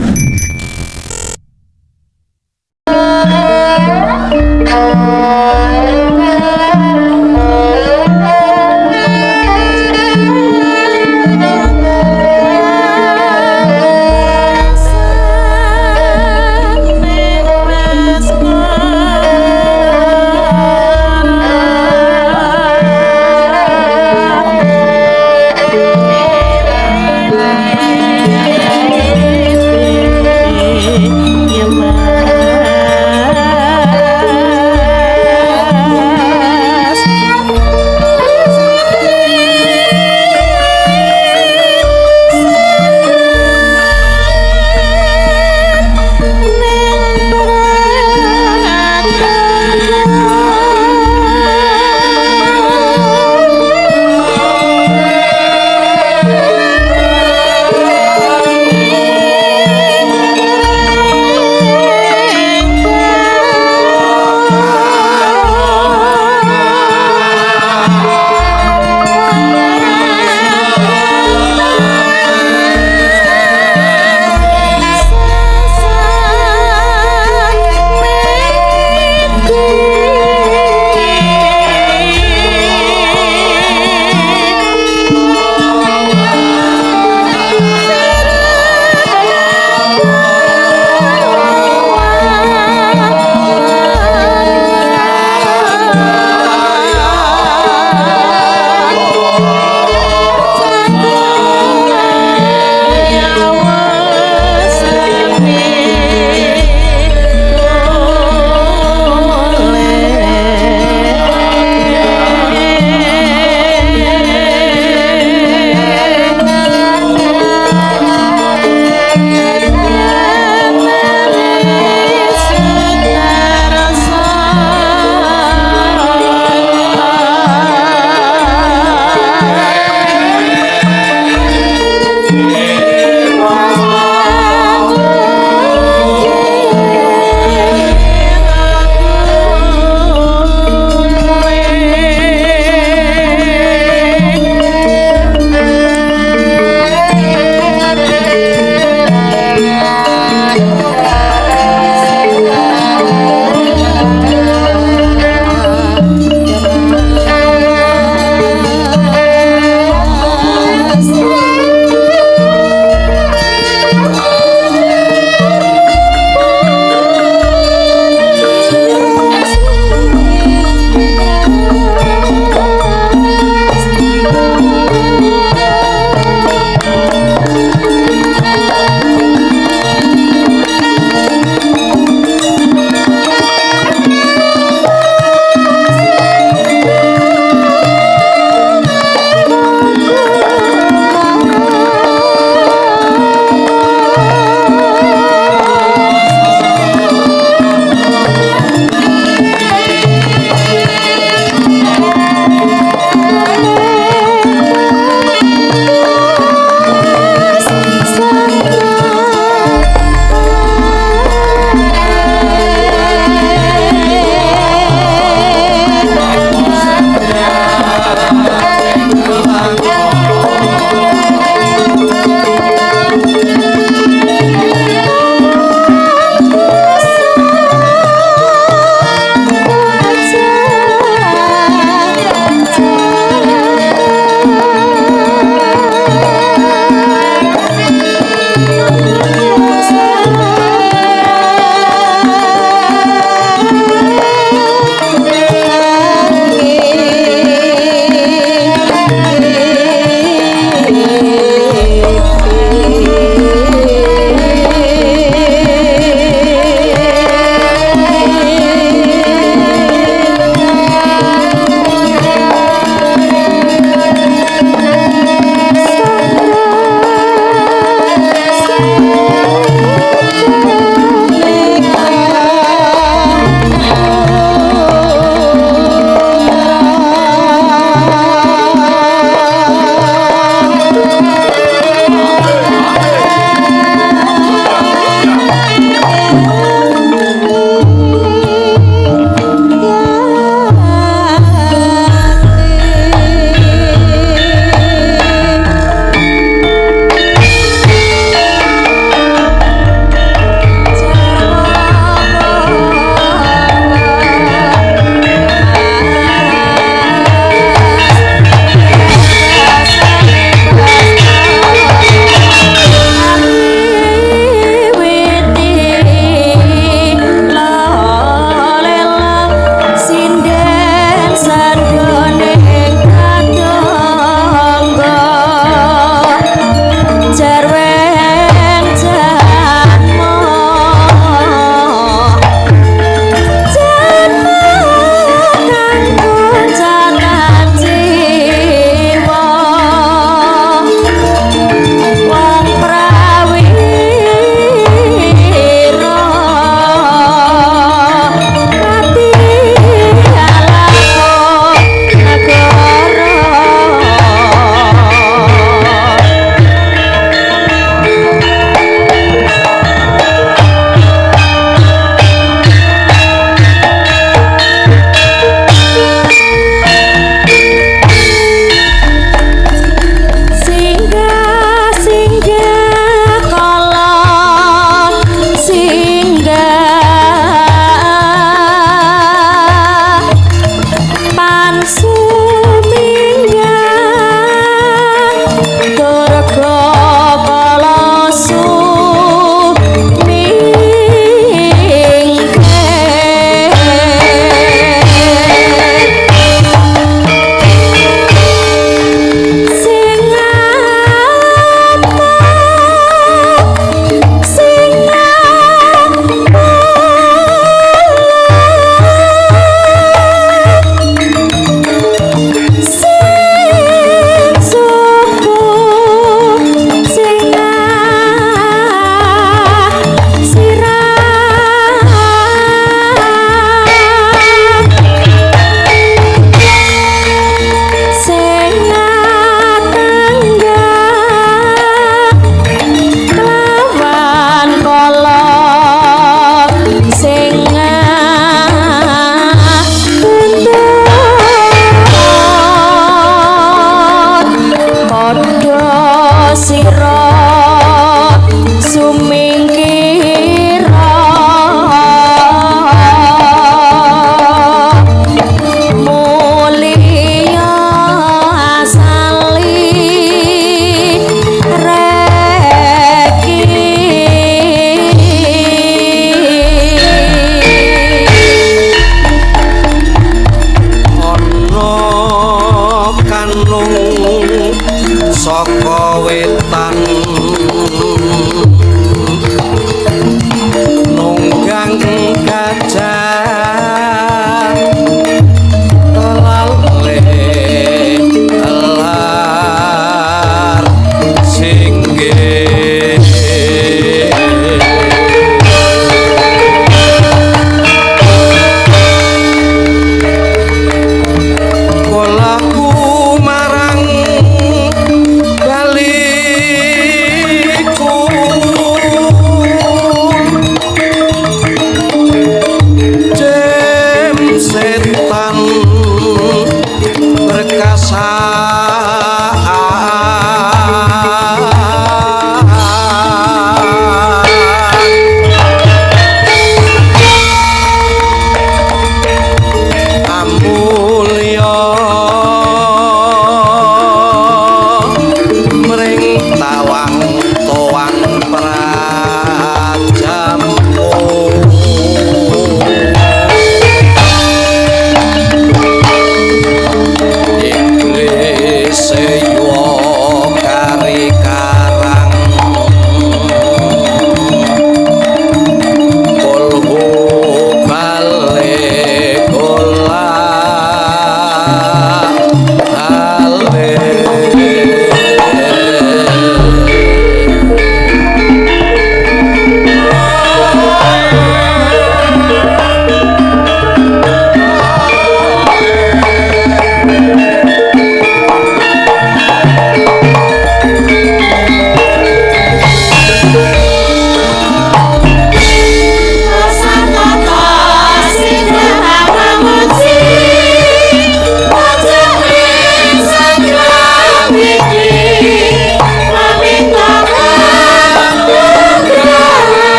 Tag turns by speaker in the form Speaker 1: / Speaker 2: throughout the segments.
Speaker 1: Thank you.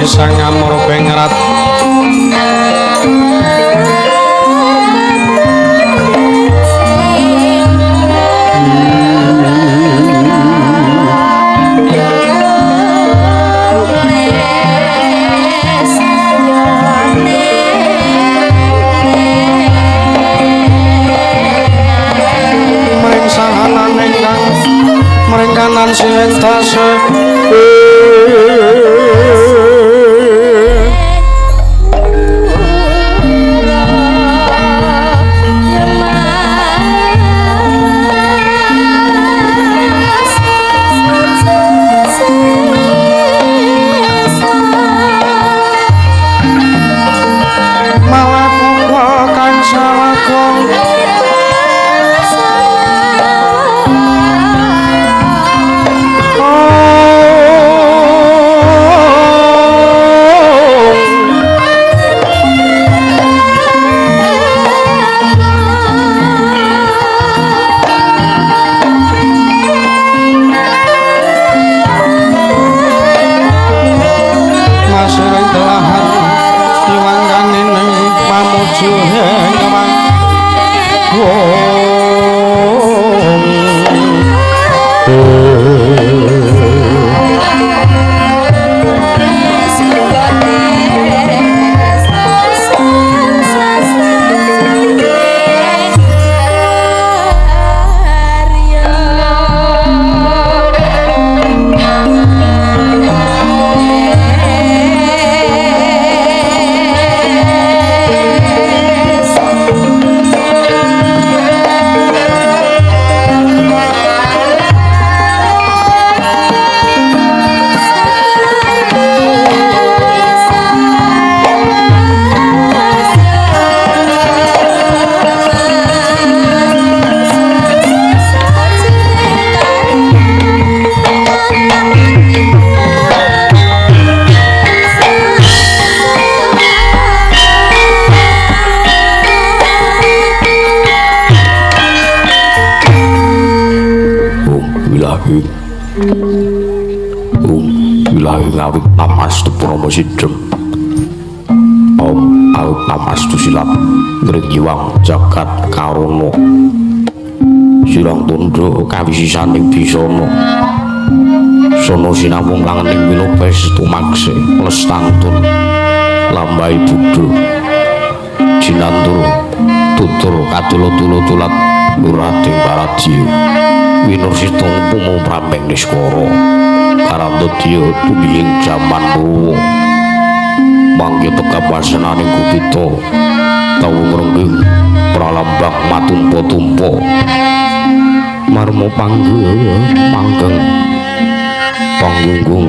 Speaker 1: Dewi Sang Amara Bengrat. Mring sahanan ingkang mring kanan siwentase.
Speaker 2: Om awit tamastu silap ngringgiwang jagat karana sirang tundha kawisisaning bisana sono sinamung langening wilopes tumakse lestantun lambahi buddha jinantur tutur kadula-tula tulat nurating paradya winursita pumo prameng niskara karandadya tumiying jaman purwa mangke tekap wasenaning gupita tau ngrengging pralambang matumpa-tumpa marma panggeng panggunggung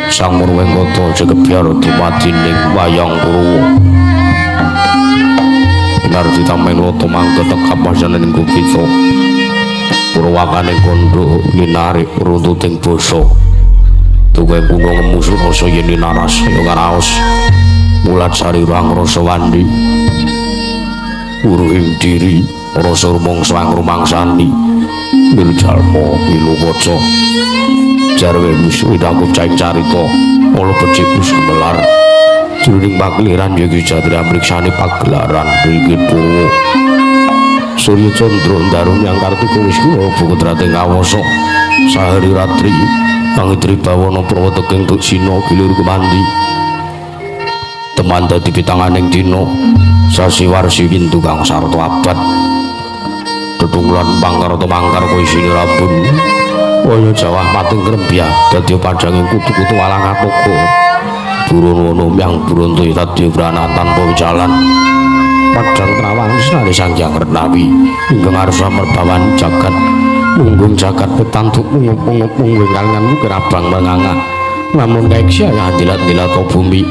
Speaker 2: sang Murwengkata jegebyar dumadining wayang Purwa binardi tameng lata mangke tekap wasenaning gupita purwakaning kandha linarik runtuting basa tuweng kuno ngemusu rasa yen naras ya karaos mulat sarirang rasa wandi uruhing diri rasa rumangsa rumangsani mirjalma milu kaca jarwe wis widangku caing carita ala becik wis gemelar jroning pakeliran ya ki jatri amriksani pagelaran iki Purwa Surya Candra ndaru yang Kartika wis kula bukudrate ngawasa sahari ratri pangitri bawana prawa teking Duksina gilir kemandi teman dadi pitanganing dina sasi warsi windu kang sarta abad tetunggulan pangkarta mangkar isine rabun kaya jawah pating krembyah dadi padhanging kutu-kutu alang atoka burun wono myang burun toya dadi brana tanpa jalan padhang trawang sinari Sang Hyang Renawi ingkang arsa merbawan jagat munggung jagat petantuk mungup-mungup mungguing kalingan mukir abang menganga namun kaiksya ya dilat-dilat bumi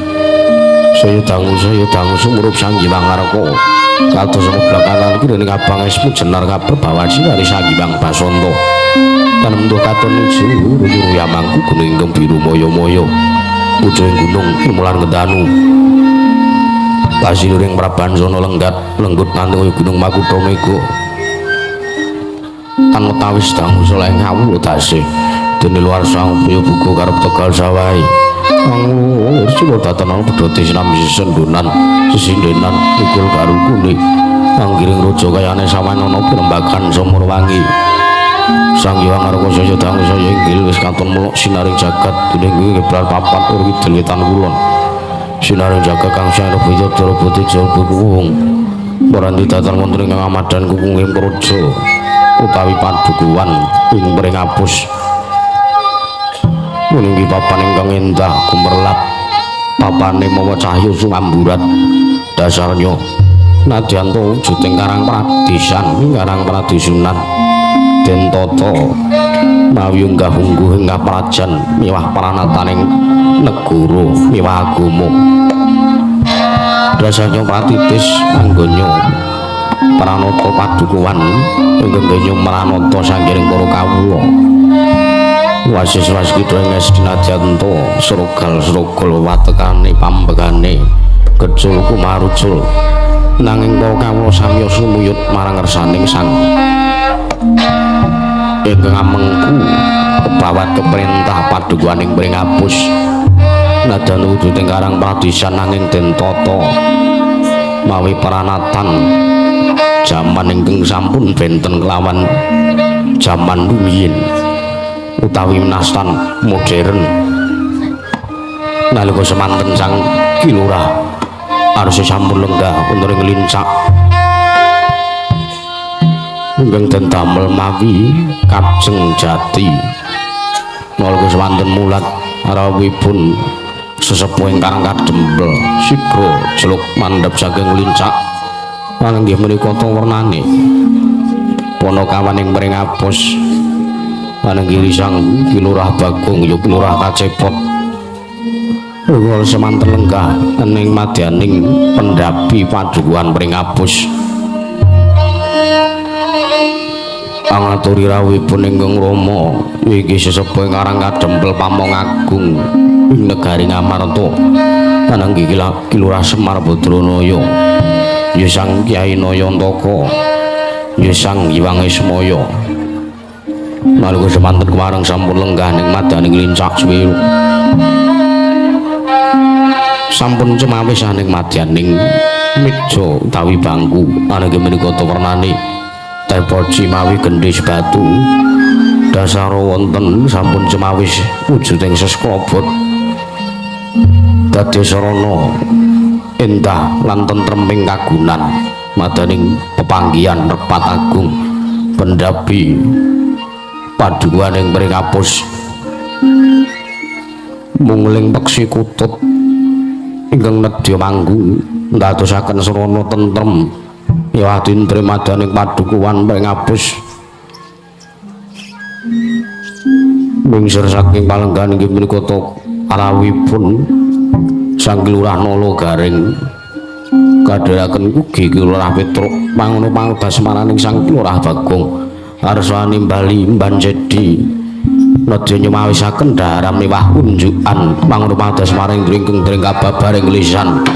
Speaker 2: saya dangu sumurup Sang Hyang Ngaraka kados belakangan kirene abang esmu jenar kaperbawan sinari Sang Hyang Basanta tanemtuh katon ijo ruyur yamangku gunung ingkang biru moyo-moyo pucuking gunung ilmulan ngendanu kasiluring Prabansana lenggat lenggut nganti gunung Makutha Mega tan wetawis dangu saleh ngawula tasih dene luar sang upaya buka karep tegal sawahe Anglur sila datan ana pedhote sinambi sesendunan sesindenan ikul garukune anggiring raja kayane sawanana plembagan Sumurwangi. Sang Hyang Ngarka saya dangu saya inggil wis katon melok sinaring jagat dening kiblat papat ur kidul wetan kulon. Sinaring jagat kang sang Rebaya Darabati Jaba Kuwung. Marandi datan wonten ing ngamadan kukunging praja utawi padukuhan ing Pringapus. Meninggi papan ingkang endah gumerlap papane mawa cahya sumamburat dasarnya nadyan ta wujuding karang pradesan karang pradesunan den tata mawi unggah ungguh ing kaprajan miwah pranataning negara miwah agama dasarnya pratitis anggonya pranata padukuhan ingkang denya mranata sanggiring para kawula wasis waskita ing Nadyanto srogal-srogol watekane pambekane kecul kumarucul nanging para kawula samya sumuyut marang ngersaning sang ingkang amengku kebawat keperintah padukuhaning Pringapus nadyan wujuding karang pradesan nanging den tata mawi pranatan jaman ingkang sampun benten kelawan jaman rumiyin utawi nastan modern nalika semanten sang Ki Lurah arsa sampun lenggah wonten ing lincak ingkang den damel mawi kajeng jati nalika semanten mulat rawuhipun sesepuh ing Karang Kadempel sigra jeluk mandhap saking lincak lan inggih menika ta wernane Ponokawan ing Pringapus lan inggih sang Ki Lurah Bagong ya Ki Lurah Kacepot kula semanten lenggah ning madyaning pendhapi padukuhan Pringapus angaturi rawuhipun ingkang Rama inggih sesepuh ing Karang Kadempel Pamong Agung ing negari Ngamarta lan inggih Ki Lurah Semar Badranaya ya sang Kyai Nayantaka ya sang Hyang Ismaya nalika semanten kemareng sampun lenggah ning madyaning lincak suwi sampun cemawis ning madyaning meja utawi bangku ananging menika ta wernane tepoci mawi gendhis batu dasara wonten sampun cemawis wujuding sesklobot dadi sarana endah lan tentreming kagunan madaning pepanggihan Repat Agung pendhapi padukuhan ing Pringapus mungling peksi kutut ingkang nedya manggung ndadosaken sarana tentrem miwah dintre madaning padukuhan Pringapus mingsir saking palenggahan inggih menika ta rawuhipun sang Ki Lurah Nala Garing kadheraken ugi Ki Lurah Petruk mangono pangdasmaraning sang Ki Lurah Bagong arsane bali mbanjedi nedya nyumawisaken dhaharan miwah unjukan mangono pangdasmaring ingkang dring kababaring lisan.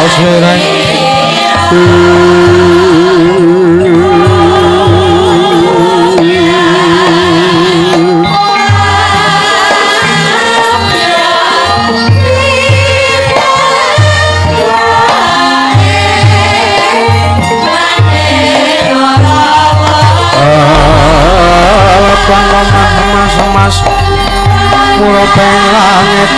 Speaker 1: sireng mas murupeng langit.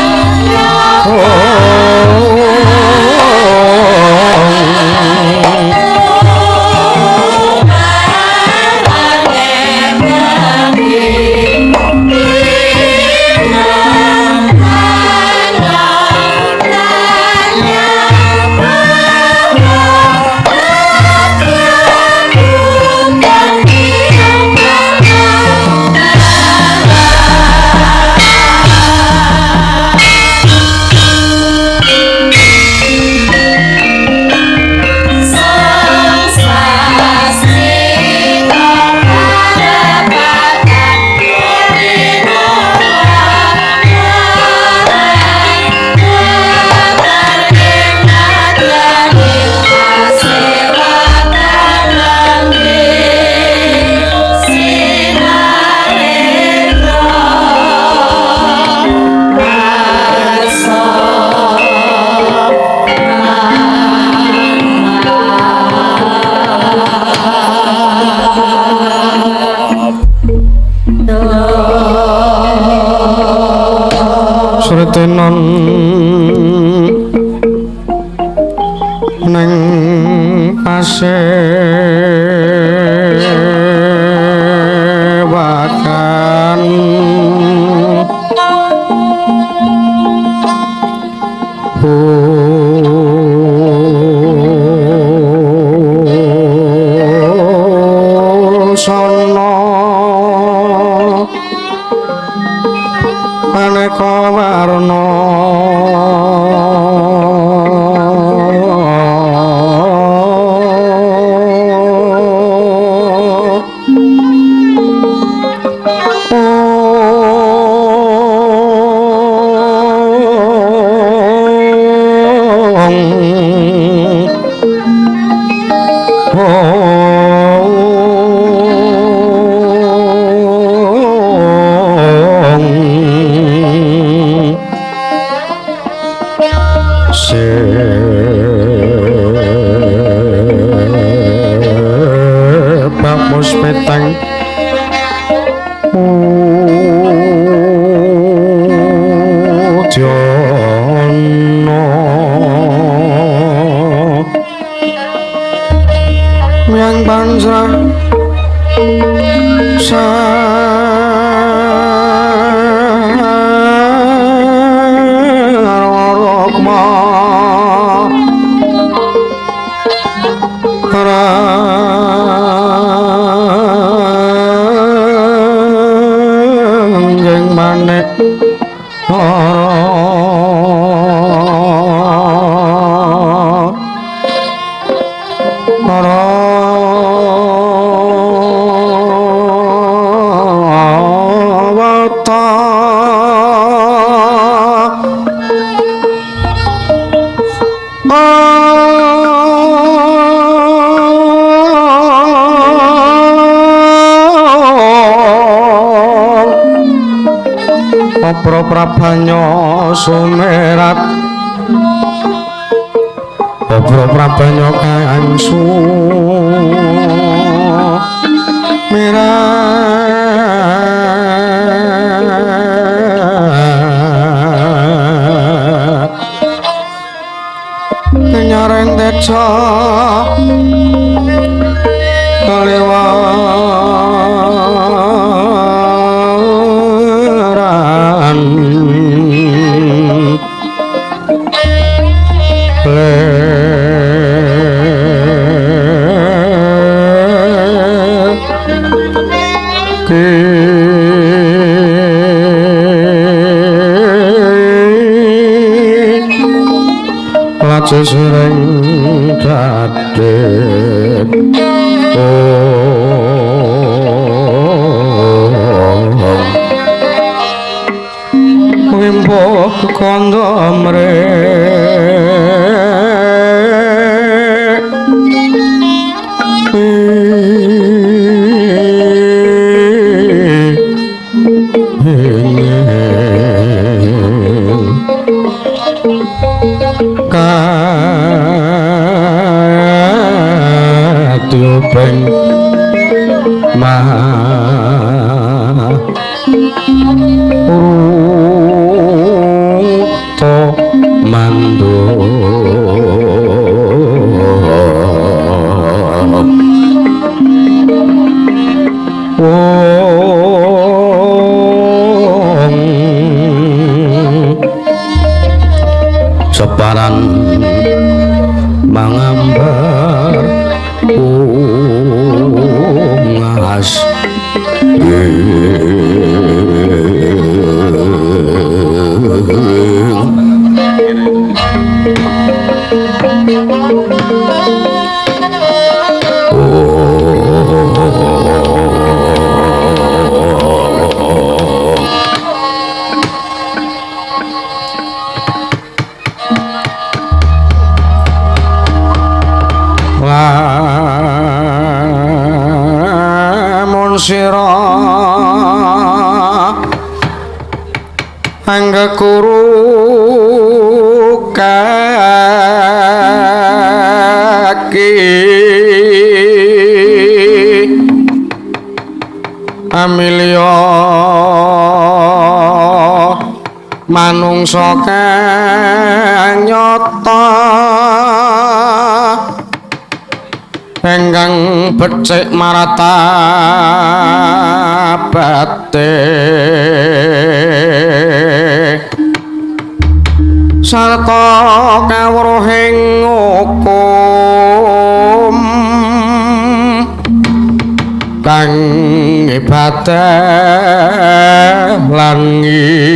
Speaker 1: Sretenon neng pasewakan busana aneka warna Petang Udyono Miang Panjra Sarokma Apra Prabanya sumerat Apra Prabanya kang sumerat Nyareng teja kalewaran Lajeng sering dadek Wimbo kandha mrih Kadyuping maruta mandhap wong
Speaker 2: separan mangambar ungas
Speaker 1: lamun sira anggekuru kaki amilya manungsa kang nyata ingkang becik martabate sarta kawruhing hukum kang ibadah lan ngirangi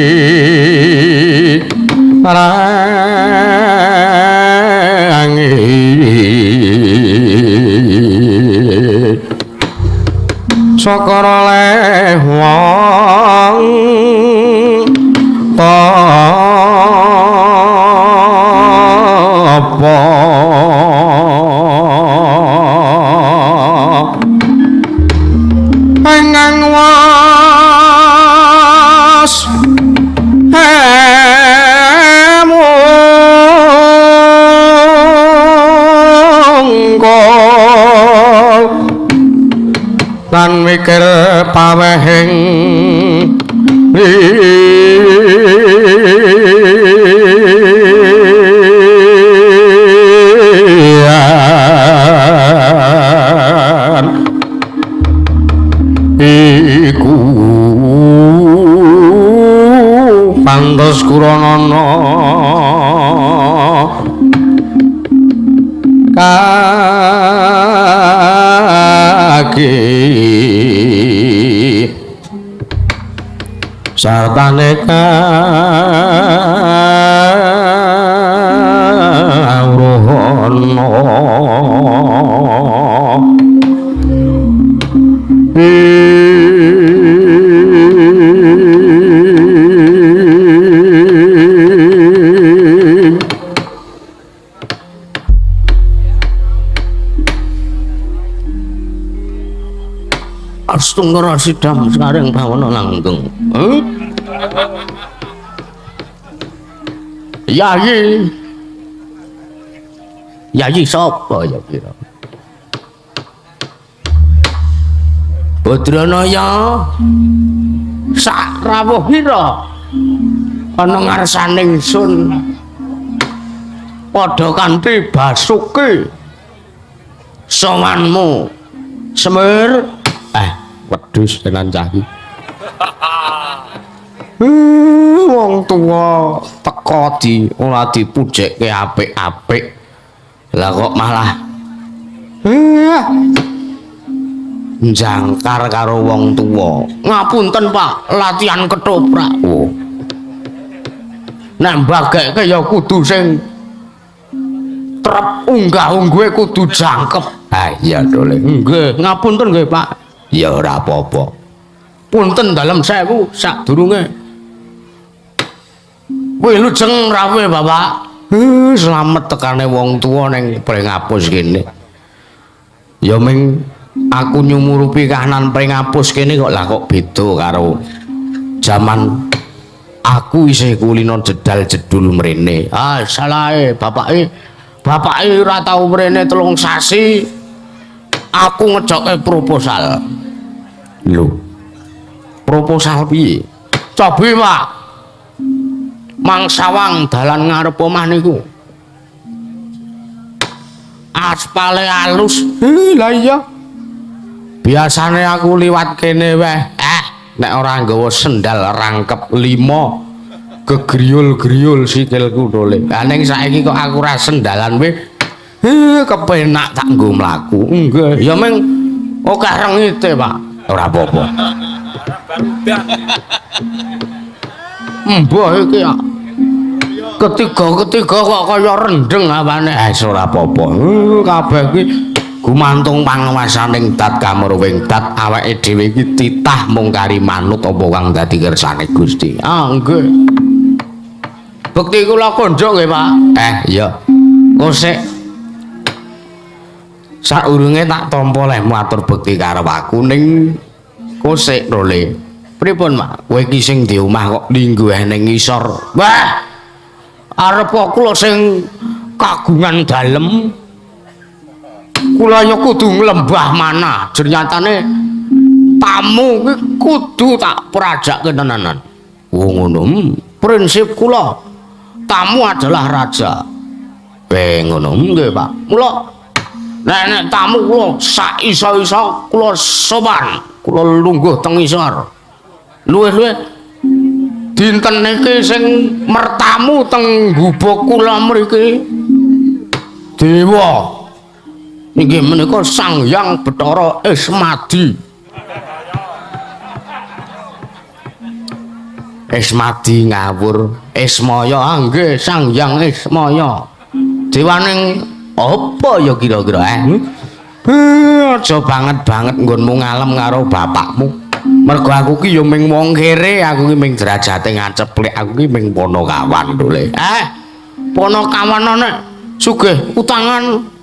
Speaker 1: saka leh wong tapa ingkang was emungkul lan mikir pawehing liyan iku pantes kuranana kaki sartane kawruhana
Speaker 2: Astungkara sidam saring bawana langgeng. Yayi. Yayi sapa ya kira? Badranaya sak rawuhira ana ngarsane ingsun padha kanthi basuki sowanmu Semir.
Speaker 1: Wedhus tenan cah iki. Wong tuwa teko di ora dipujekke apik-apik.
Speaker 2: Lah kok malah njangkar karo wong tuwa. Ngapunten Pak, latihan ketoprak. Oh. Nek mbagekke ya kudu sing trep unggah-ungguhe kudu jangkep. Ah iya dole. Nggih, ngapunten nggih Pak. Ya ora apa-apa. Punten dalem sewu sadurunge. Wilujeng rawuh Bapak.
Speaker 1: Slamet tekane wong tuwa ning Pringapus kene. Ya ming aku nyumurupi kahanan Pringapus kene kok lah kok beda karo jaman Aku isih kulino jedal jedul mrene. Ah, salahe bapake. Bapake ora tau mrene 3 sasi. Aku ngejoke proposal. Lho. Proposal piye? Cobi, Pak. Mang sawang dalan ngarep omah niku. Aspale alus. Lah iya. Biasane aku liwat kene weh. Nek ora nggawa sendal rangkep 5 gegriyul-griyul sikilku dole. Lah ning saiki kok aku ora sendalan weh. Kepenak tak nggo mlaku. Nggih, ya meng akeh rengite, Pak. Ora apa-apa. Mbah iki ya. Ketiga-ketiga kok kaya rendeng apane. Ora apa-apa. Kabeh iki gumantung panguwasaning dat kamurwing dat awake dhewe iki titah mung kari manut apa kang dadi kersane Gusti. Ah, nggih. Bekti kula konjuk nggih, Pak. Iya. Kosek saurunge tak tampa lehmu atur bekti karo aku ning kosek role. Pripun, Pak? Kowe iki sing di omah kok lingguh ning ngisor. Wah. Arep kula sing kagungan dalem. Kula ya kudu nglembah manah. Jernyatane tamu kuwi kudu tak prajake tenanan. Oh ngono. Prinsip kula tamu adalah raja. Ngono. Nggih, Pak. Mula nek tamu kula sak iso-iso kula sopan, kula lungguh teng isor. Luwih-luwih dinten niki sing mertamu teng gubuk kula mriki dewa. Inggih menika Sang Hyang Bathara Ismadi. Ismadi ngawur, Ismaya nggih Sang Hyang Ismaya. Dewaning apa ya kira-kira Aja banget-banget nggonmu ngalem karo bapakmu. Mergo aku ki ya ming wong kere, aku ki ming derajate ngaceplik, aku ki ming ponokawan dole. Ponokawan nek sugih utangan.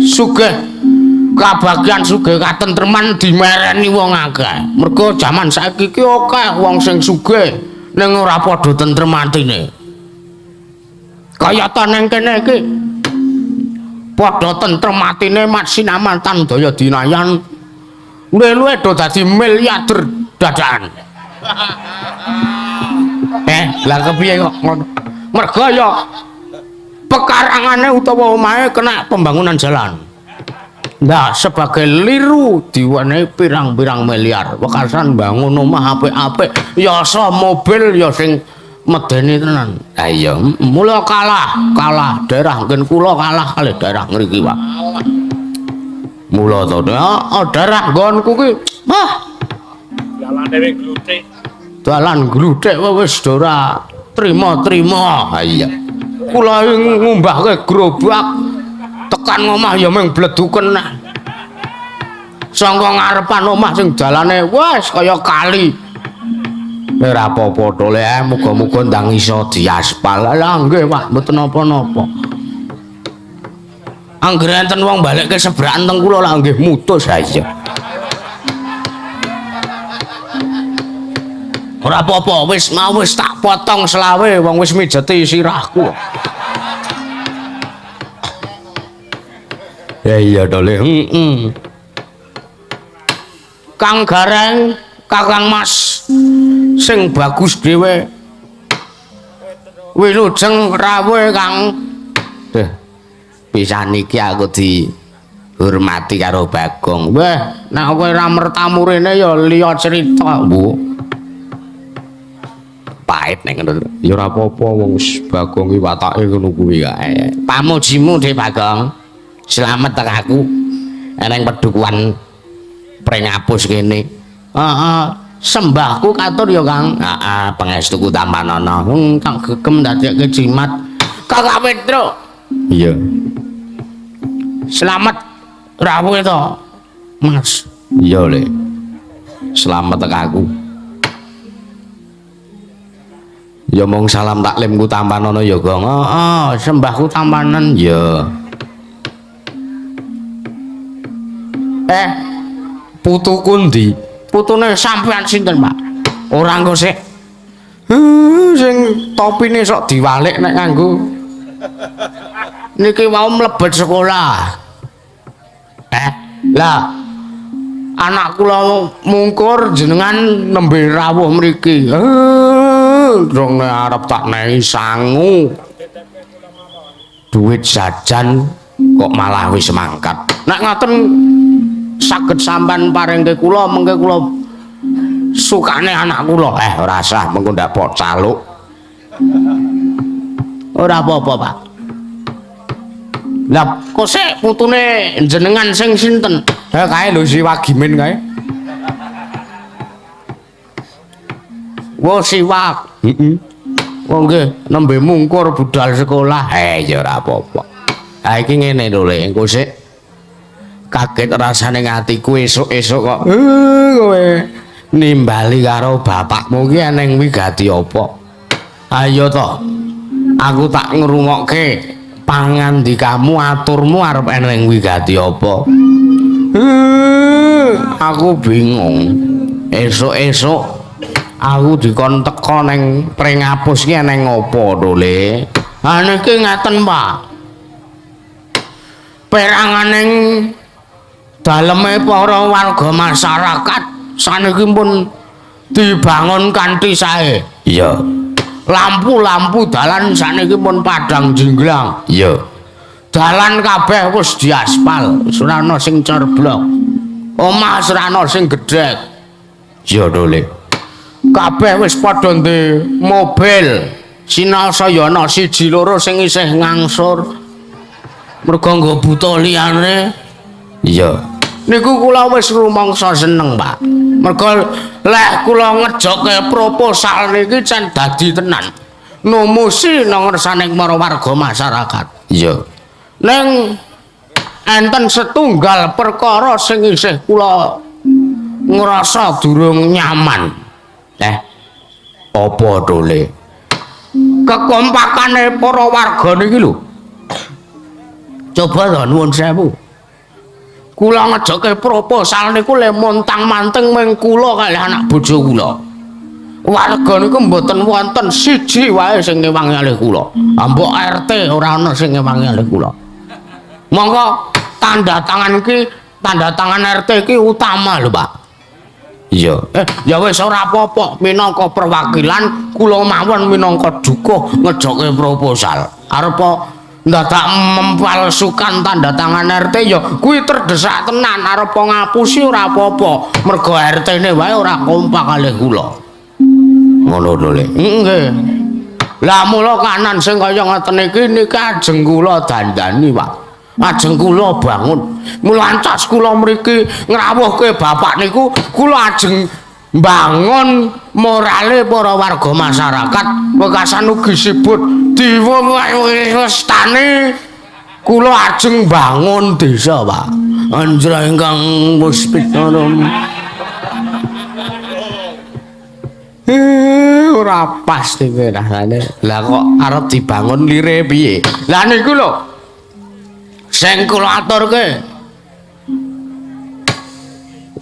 Speaker 1: Sugih kabagian sugih katentreman dimereni wong akeh. Mergo jaman saiki ki akeh wong sing sugih ning ora padha tentrem atine. Kayata ning kene iki padha tentrem atine mat sinaman tan daya dinayan. Luwe-luwe do dadi miliarder dadakan. Lah kepiye kok ngono? Mergo ya pekarangane utawa omahe kena pembangunan jalan. Nah, sebagai liru diwenehi pirang-pirang miliar. Wekasan bangun omah apik-apik, ya so mobil ya sing medeni tenan. Ha iya, mula kalah daerah nggen kula kalah kalih daerah ngriki, Pak. Mula to, daerah nggonku ki, wah,
Speaker 3: dalane wis gluthik.
Speaker 1: Dalan gluthik wis ora trima-trima. Ha iya. Kula ngumbahke gerobak tekan omah ya mung bleduken. Sangka ngarepan omah sing dalane wis kaya kali. Ora apa-apa to le, muga-muga ndang iso diaspal. Lah nggih, Pak, mboten napa-napa. Anggere enten wong balekke sebrakan teng kula lah nggih mutus. Ha iya. Ora apa-apa, wis mau wis tak potong selawe wong wis mijeti sirahku. Ya iya to le. Heeh. Kang Gareng, Kakang Mas sing bagus dhewe. Wilujeng rawuh Kang. Pisan iki aku dihormati karo Bagong. Weh, nek kowe ora mertamu rene ya liya cerita, Bu. Pahit nek ngono. Ya ora apa-apa wong wis Bagong ki watake ngono kuwi kae. Pamujimu Dik Bagong. Slamet tek aku. Eneng pedukuhan Pringapus kene. Heeh, sembahku katur ya Kang. Heeh, pangestuku tampanana. Kang gegem dadekke jimat. Kakak Petruk. Iya. Slamet rawuh to, Mas. Iya, Le. Slamet tek aku. Ya mung salam taklimku tampanana ya, Gong. Heeh, sembahku tampanan ya. Putuku ndi? Putune sampean sinten, Pak? Ora engko sik. Sing topine sok diwalik nek nganggo. Niki mau mlebet sekolah. Lah anak kula mungkur jenengan nembe rawuh mriki. Dong arep tak nehi sangu. Duit jajan kok malah wis mangkat. Nek ngaten saged sampean paringke kula mengke kula sukane anak kula. Ora sah mengko ndak pok caluk. Ora apa-apa, Pak. Lah kok sik putune jenengan sing sinten? Kae lho si Wagimin kae. Wo siwak. Heeh. Oh nggih, nembe mungkur budal sekolah. Ya ora apa-apa. Ha iki ngene lho Lek, engko sik kaget rasane atiku esuk-esuk kok. Kowe nimbali karo bapakmu ki eneng wigati apa? Ayo to. Aku tak ngrungokke pangandikamu aturmu arep eneng wigati apa? Aku bingung. Esuk-esuk aku dikon teka neng Pringapus ki eneng apa to, Le? Ha niki ngaten, Pak. Peranganing daleme para warga masyarakat saniki pun dibangun kanthi sae.
Speaker 2: Iya.
Speaker 1: Lampu-lampu dalan saniki pun padhang jinglang.
Speaker 2: Iya.
Speaker 1: Dalan kabeh wis diaspal, wis ora ana sing cor blok. Omah wis ora ana sing gedhek.
Speaker 2: Iya to, Le.
Speaker 1: Kabeh wis padha ndek mobil. Sinaosa ya ana siji loro sing isih ngangsur. Mergo nggo buta liyane.
Speaker 2: Iya.
Speaker 1: Niku kula wis rumangsa seneng, Pak. Mergo lek kula ngejoke proposal niki cen dadi tenan. Numusi nang ngersane para warga masyarakat.
Speaker 2: Iya.
Speaker 1: Ning enten setunggal perkara sing isih kula ngrasa durung nyaman.
Speaker 2: Apa to, Le?
Speaker 1: Kekompakane para warga niki lho. Coba to nuwun sewu. Kula ngejoke proposal niku le montang-manting ming kula kalih anak bojo kula. Warga niku mboten wonten siji wae sing ngewangi kalih kula. Mbok RT ora ana sing ngewangi kalih kula. Monggo tanda tangan iki, tanda tangan RT iki utama lho, Pak.
Speaker 2: Iya.
Speaker 1: Ya wis ora apa-apa, minangka perwakilan kula mawon minangka dukuh ngejoke proposal. Arep ndadak mempalsukan tanda tangan RT ya kuwi terdesak tenan, arep ngapusi ora apa-apa, mergo RT-ne wae ora kompak kalih kula.
Speaker 2: Ngono lho, Le.
Speaker 1: Nggih. Lah mula kanan sing kaya ngoten iki niki ajeng kula dandani, Pak. Ajeng kula bangun. Mula ancas kula mriki ngrawuhke bapak niku kula ajeng mbangun morale para warga masyarakat wekasan ugi sibut diwestani kula ajeng bangun desa, Pak. Anjra ingkang puspita. Ora pas iki rasane. Lah kok arep dibangun lire piye? Lah niku lho sing kula aturke.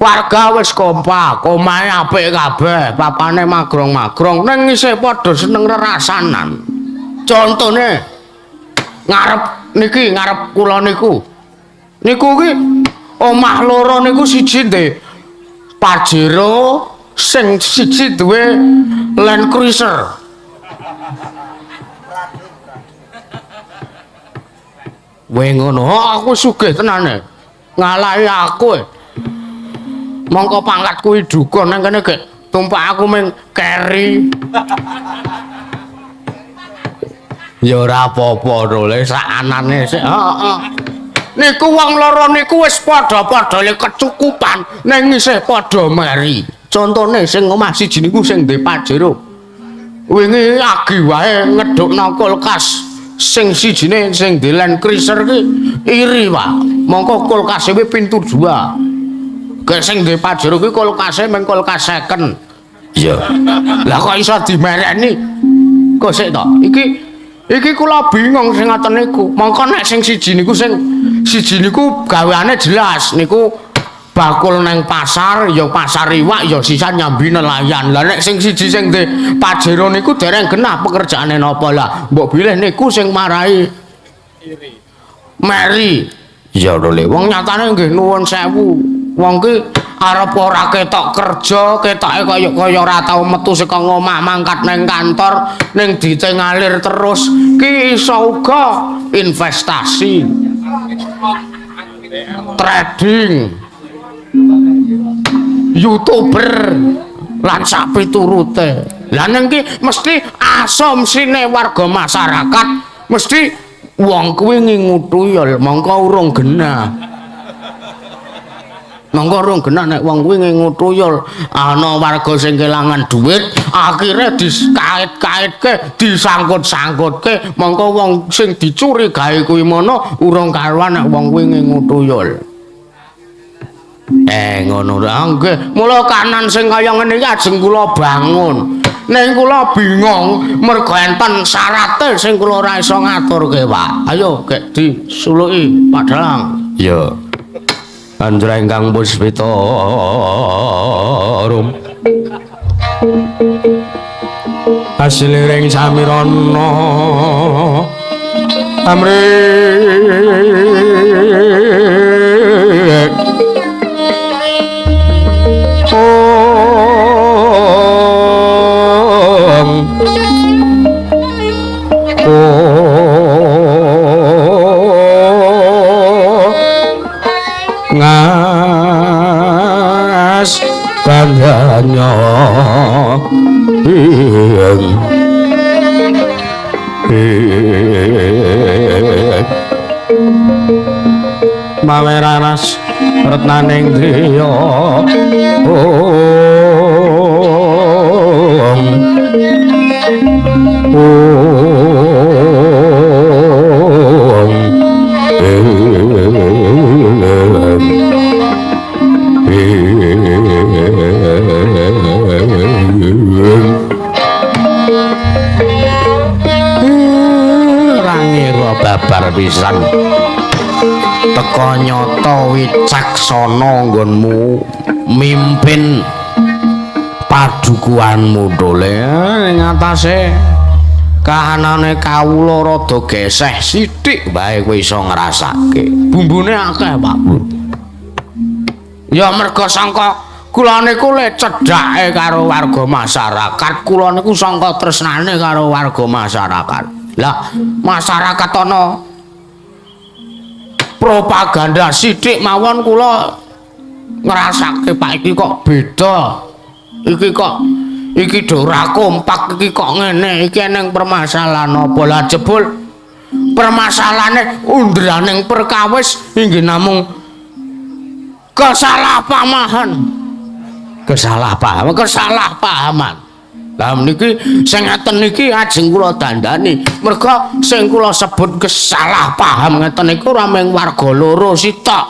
Speaker 1: Warga wis kompak, omahe apik kabeh, papane magrong-magrong, ning isih padha seneng rerasanan. Contone ngarep niki, ngarep kula niku. Niku ki omah loro niku siji ndek Pajero, sing siji duwe Land Cruiser. Kowe ngono, aku sugih tenane. Ngalahi aku. Mongko pangkat kuwi dukun nang kene gek tumpak aku ming keri. Ya ora apa-apa to, Le, sak anane sik. Heeh. Niku wong loro niku wis padha-padha le kecukupan ning isih padha meri. Contone sing omah siji niku sing ndek Pajero. Wingi agi wae ngedukno kulkas. Sing sijine sing ndek Land Cruiser ki iri, Pak. Mongko kulkase pintu 2. Gek sing ndek Pajero ki kulkase mung kulkas second.
Speaker 2: Iya.
Speaker 1: Lah kok iso dimereni? Kok sik to? Iki kula bingung sing ngoten niku. Mongko nek sing siji niku sing siji niku gaweane jelas niku Bakul nang pasar ya pasar iwak ya sisan nyambi nelayan. Lah nek sing siji sing di Pajero niku dereng genah pekerjaane napa lah. Mbok bilih niku sing marai
Speaker 3: Iri.
Speaker 1: Meri. Iya lho Le, wong nyatane nggih nuwun sewu. Wong ki arep ora ketok kerja, ketoke kaya ora tau metu saka omah mangkat nang kantor, ning dite ngalir terus. Ki iso uga investasi, trading, YouTuber lan sapiturute. Lah ning ki mesti asumsine warga masyarakat mesti wong kuwi ngingu tuyul, mongko urung genah. Mongko urung genah nek wong kuwi ngingu tuyul, ana warga sing kelangan duit, akhire dikait-kaitke, disangkut-sangkutke, mongko wong sing dicurigai kuwi mono urung karuan nek wong kuwi ngingu tuyul. Ngono lho nggih. Mula kanan sing kaya ngene iki ajeng kula bangun. Ning kula bingung mergo enten syarate sing kula ora iso ngaturke, Pak. Ayo gek disuluki Pak Dalang.
Speaker 2: Iya. Anjra ingkang puspita rum. Asliring samirana amrih ngas kandhanya ing maweranas retnaning driya ong ong
Speaker 1: Rangira babar pisan teka nyata wicaksana nggonmu mimpin padukuhanmu dole ing atase kahanane kawula rada geseh sithik wae kowe iso ngrasake bumbune akeh Pak. Ya merga sangka kula niku le cedhake karo warga masyarakat, kula niku sangka tresnane karo warga masyarakat. Lah masyarakat ana propaganda sithik mawon kula ngrasake Pak iki kok beda. Iki kok iki do ora kompak, iki kok ngene, iki eneng permasalahan apa lah jebul permasalahane undraning perkawis inggih namung kesalahpahaman. Kesalahpahaman, kesalahpahaman. Lah niki sing ngeten niki ajeng kula dandani. Merga sing kula sebut kesalahpaham ngeten niku ora mung warga loro sitok.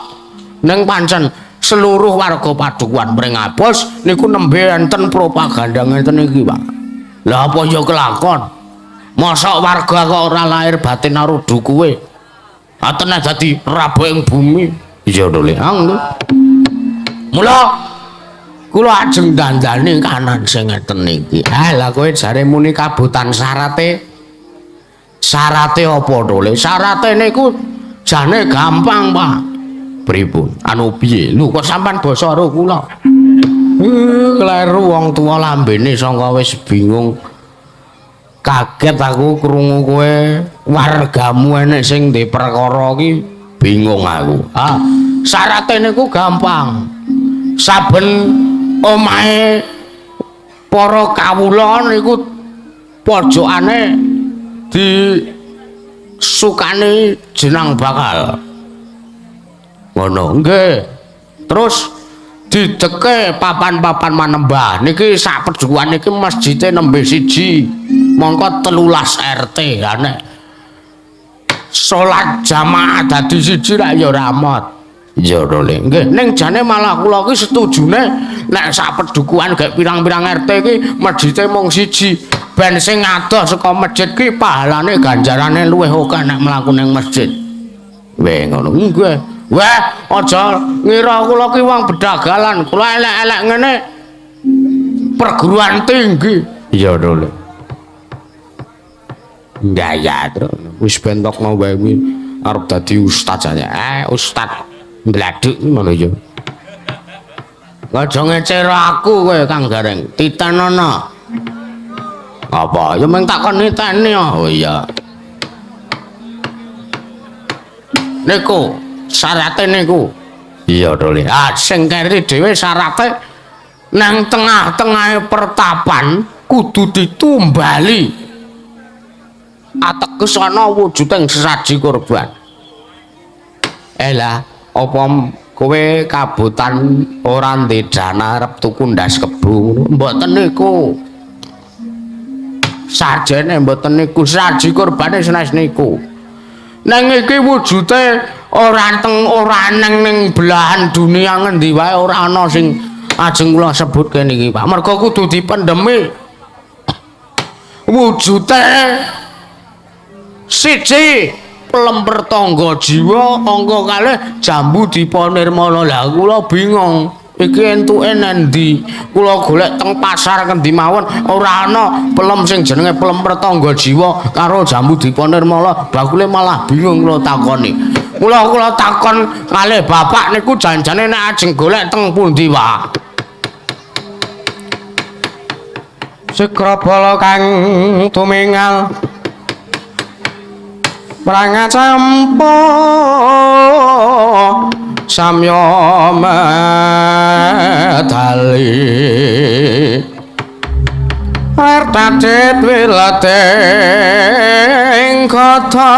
Speaker 1: Ning pancen seluruh warga padukuhan Pringapus niku nembe enten propaganda ngeten iki, Pak. Lah apa ya kelakon? Mosok warga kok ora lahir batin karo dukuwe. Atene dadi rabo ing bumi. Iya lho, Le. Mula kula ajeng dandani kanan sing ngeten iki. Ah lah kowe jare muni kabutan syarate. Syarate apa to, Le? Syarate niku jane gampang, Pak. Pripun? Anu piye? Lho kok sampean basa karo kula? Kleru wong tuwa lambene sangka wis bingung. Kaget aku krungu kowe wargamu enek sing ndek perkara iki bingung aku. Ah, syarate niku gampang. Saben omahe para kawula niku pojokane disukani jenang bakal. Ngono nggih. Terus dideke papan-papan manembah niki sak pedukuhan niki masjide nembe siji. Mongko 13 RT. Lah nek salat jamaah dadi siji rak ya ora mot. Iya lho, Le. Nggih, ning jane malah kula iki setujune nek sak pedukuhan gek pirang-pirang RT iki masjide mung siji. Ben sing adoh saka masjid ki pahalane ganjarane luwih akeh nek mlaku ning masjid. Weh ngono. Nggih. Wah, aja ngira kula ki wong bedagalan, kula elek-elek ngene perguruan tinggi. Iya lho. Gaya terus wis bentokno wae kuwi arep dadi ustaz aja. Ustaz mbladuk ngono ya. Aja ngecero aku kowe Kang Gareng, titenono. Apa? Ya mung tak kon niteni. Oh iya. Niku syarate niku. Iya to Le. Ah sing keri dhewe syarate nang tengah-tengahe pertapan kudu ditumbali. Ateges ana wujuding sesaji kurban. Elah, apa kowe kabutan ora ndek dana arep tuku ndas kebo ngono? Mboten niku. Sajene mboten niku, saji kurbane sanes niku. Nang iki wujude ora teng ora nang ning belahan dunia ngendi wae ora ana sing ajeng kula sebutke niki, Pak. Mergo kudu dipendhemi. Wujude siji pelemper tangga jiwa, angka kalih jambu dipa nirmala. Lah kula bingung. Iki entuke nendi? Kula golek teng pasar kendi mawon ora ana pelem sing jenenge pelemper tangga jiwa karo jambu dipa nirmala. Bakule malah bingung kula takoni. Kula takon kalih bapak niku janjane nek ajeng golek teng pundi, Pak?
Speaker 2: Sekrabala kang tumingal prangacampa samya medali artadit wilating kota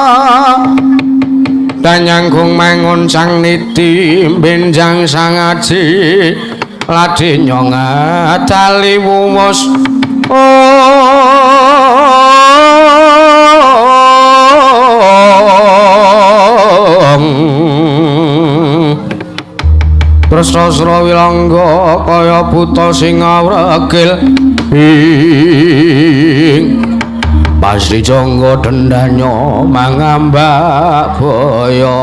Speaker 2: danyanggung mangun sang niti benjang sangaji ladinya ngadali wumus. Tresna wilangga kaya buta sing awregil ing Pasri jangga dendanya mangambak baya.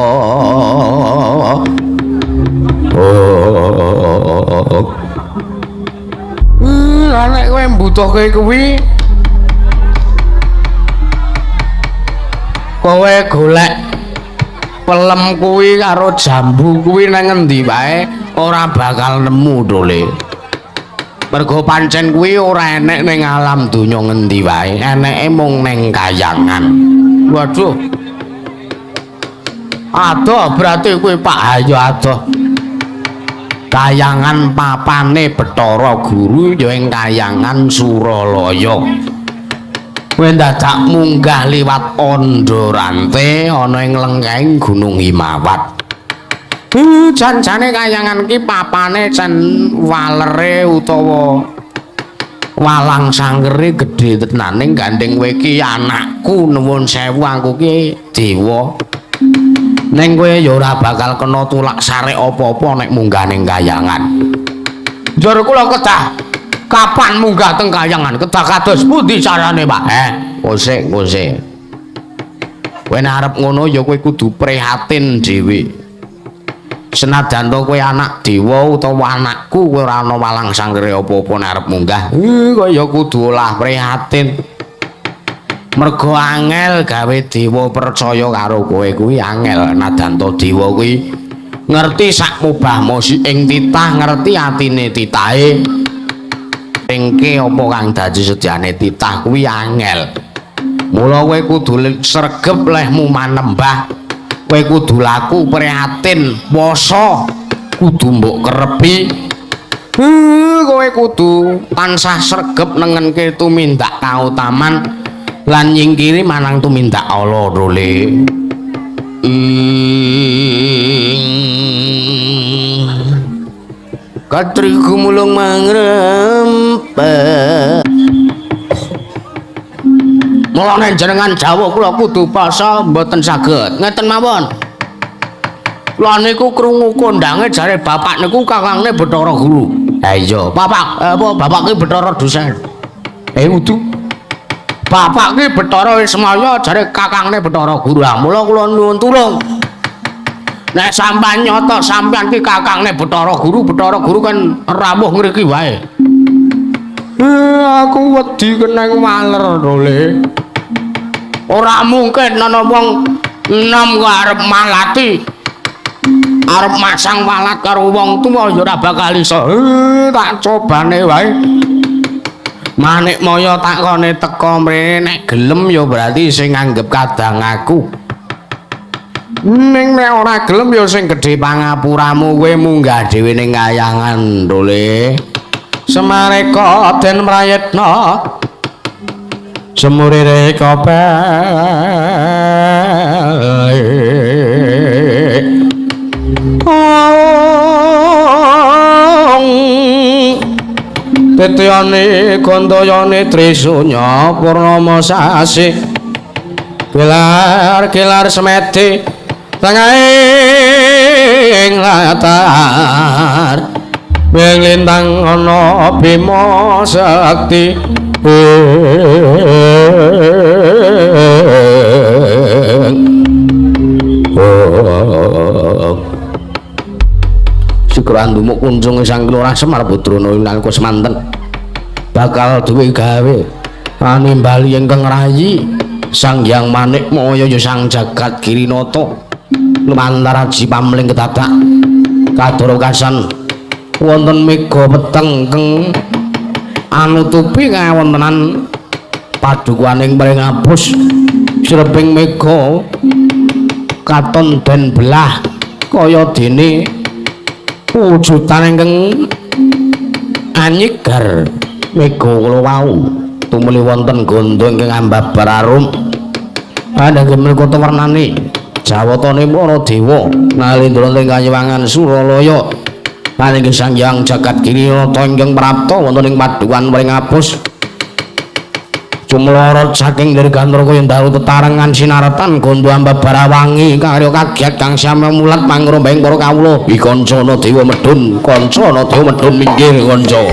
Speaker 2: Oh.
Speaker 1: Lah nek kowe mbutuhke kuwi kowe golek pelem kuwi karo jambu kuwi nang ngendi wae ora bakal nemu dole. Mergo pancen kuwi ora enek ning alam donya ngendi wae, eneke mung ning kayangan. Waduh. Adoh berarti kuwi Pak Hayo adoh. Kayangan papane Bathara Guru ya ing kayangan Suralaya. Kowe dadak munggah liwat Andharante ana ing lengkeng Gunung Himawat. Janjane kayangan ki papane cen walere utawa walang sangkere gedhe tenan ning gandeng kowe ki anakku nuwun sewu aku ki dewa. Ning kowe ya ora bakal kena tulak sarek apa-apa nek munggah ning kayangan. Njur kula kedah kapan munggah teng kayangan? Kedah kados pundi carane, Pak? Kosek. Kowe nek arep ngono ya kowe kudu prihatin dhewe. Senajan to kowe anak dewa utawa anakku kowe ora ana walang sangkere apa-apa nek arep munggah. Kowe ya kudu olah prihatin. Mergo angel gawe dewa percaya karo kowe kuwi angel. Nadan to dewa kuwi ngerti sak mubah mosi ing titah, ngerti atine titahe. Engke apa kang dadi sediane titah kuwi angel. Mula kowe kudu sregep lehmu manembah. Kowe kudu laku prihatin, poso kudu mbok kerepi. Kowe kudu tansah sregep nengenke tumindak kautaman lan nyingkiri manang tumindak ala dole. Katri gumulung mangrempet. Mulane jenengan jawuh kula kudu poso mboten saged. Ngeten mawon. Kula niku krungu kondange jare bapak niku kakangne Bathara Guru. Ha iya, bapak apa bapak ki Bathara dosen. Udu. Bapak ki Bathara Wismaya jare kakangne Bathara Guru. Ha mula kula nuwun tulung. Nek sampean nyoto sampean ki kakangne Bathara Guru, Bathara Guru kan rawuh ngriki wae. Aku wedi keneng waler to, Le. Ora mungkin ana wong enom kok arep malati. Arep masang walat karo wong tuwa ya ora bakal iso. Tak cobane wae. Manikmaya takone teka mrene nek gelem ya berarti sing nganggep kadang aku. Ning nek ora gelem ya sing gedhe pangapuramu kowe munggah dhewe ning kayangan to, Le. Semareka den prayitna semurire kopel. Titiyane gandayane Trisunya purnama sasi gelar-gelar semedi tengahing latar lintang ana Bima Sakti. Sigra ndumuk kunjunge Sang Lurah Semar Putrana nalika semanten bakal duwe gawe animbali ingkang rayi Sang Hyang Manikmaya ya Sang Jagat Girinata lumantar aji pamling kedadak kadorokasan wonten mega peteng keng anutupi kawontenan padukuhaning Pringapus. Sreping mega katon den belah kaya dene wujudan ingkang anyigar mega kula wau tumuli wonten gandha ingkang ambabar arum andhangge menika wernane jawatane para dewa nalindra ing kayiwangan Suralaya paninggih Sang Hyang Jagat Girinata ingkang prapta wonten ing padukuhan Pringapus. Cumlorot saking dirgantara kaya dalu tetarengan sinaretan gandha ambabar wangi karya kagiat kang samya mulat mangrembeng para kawula. Kancana dewa medhun, kancana dewa medhun minggir kanca.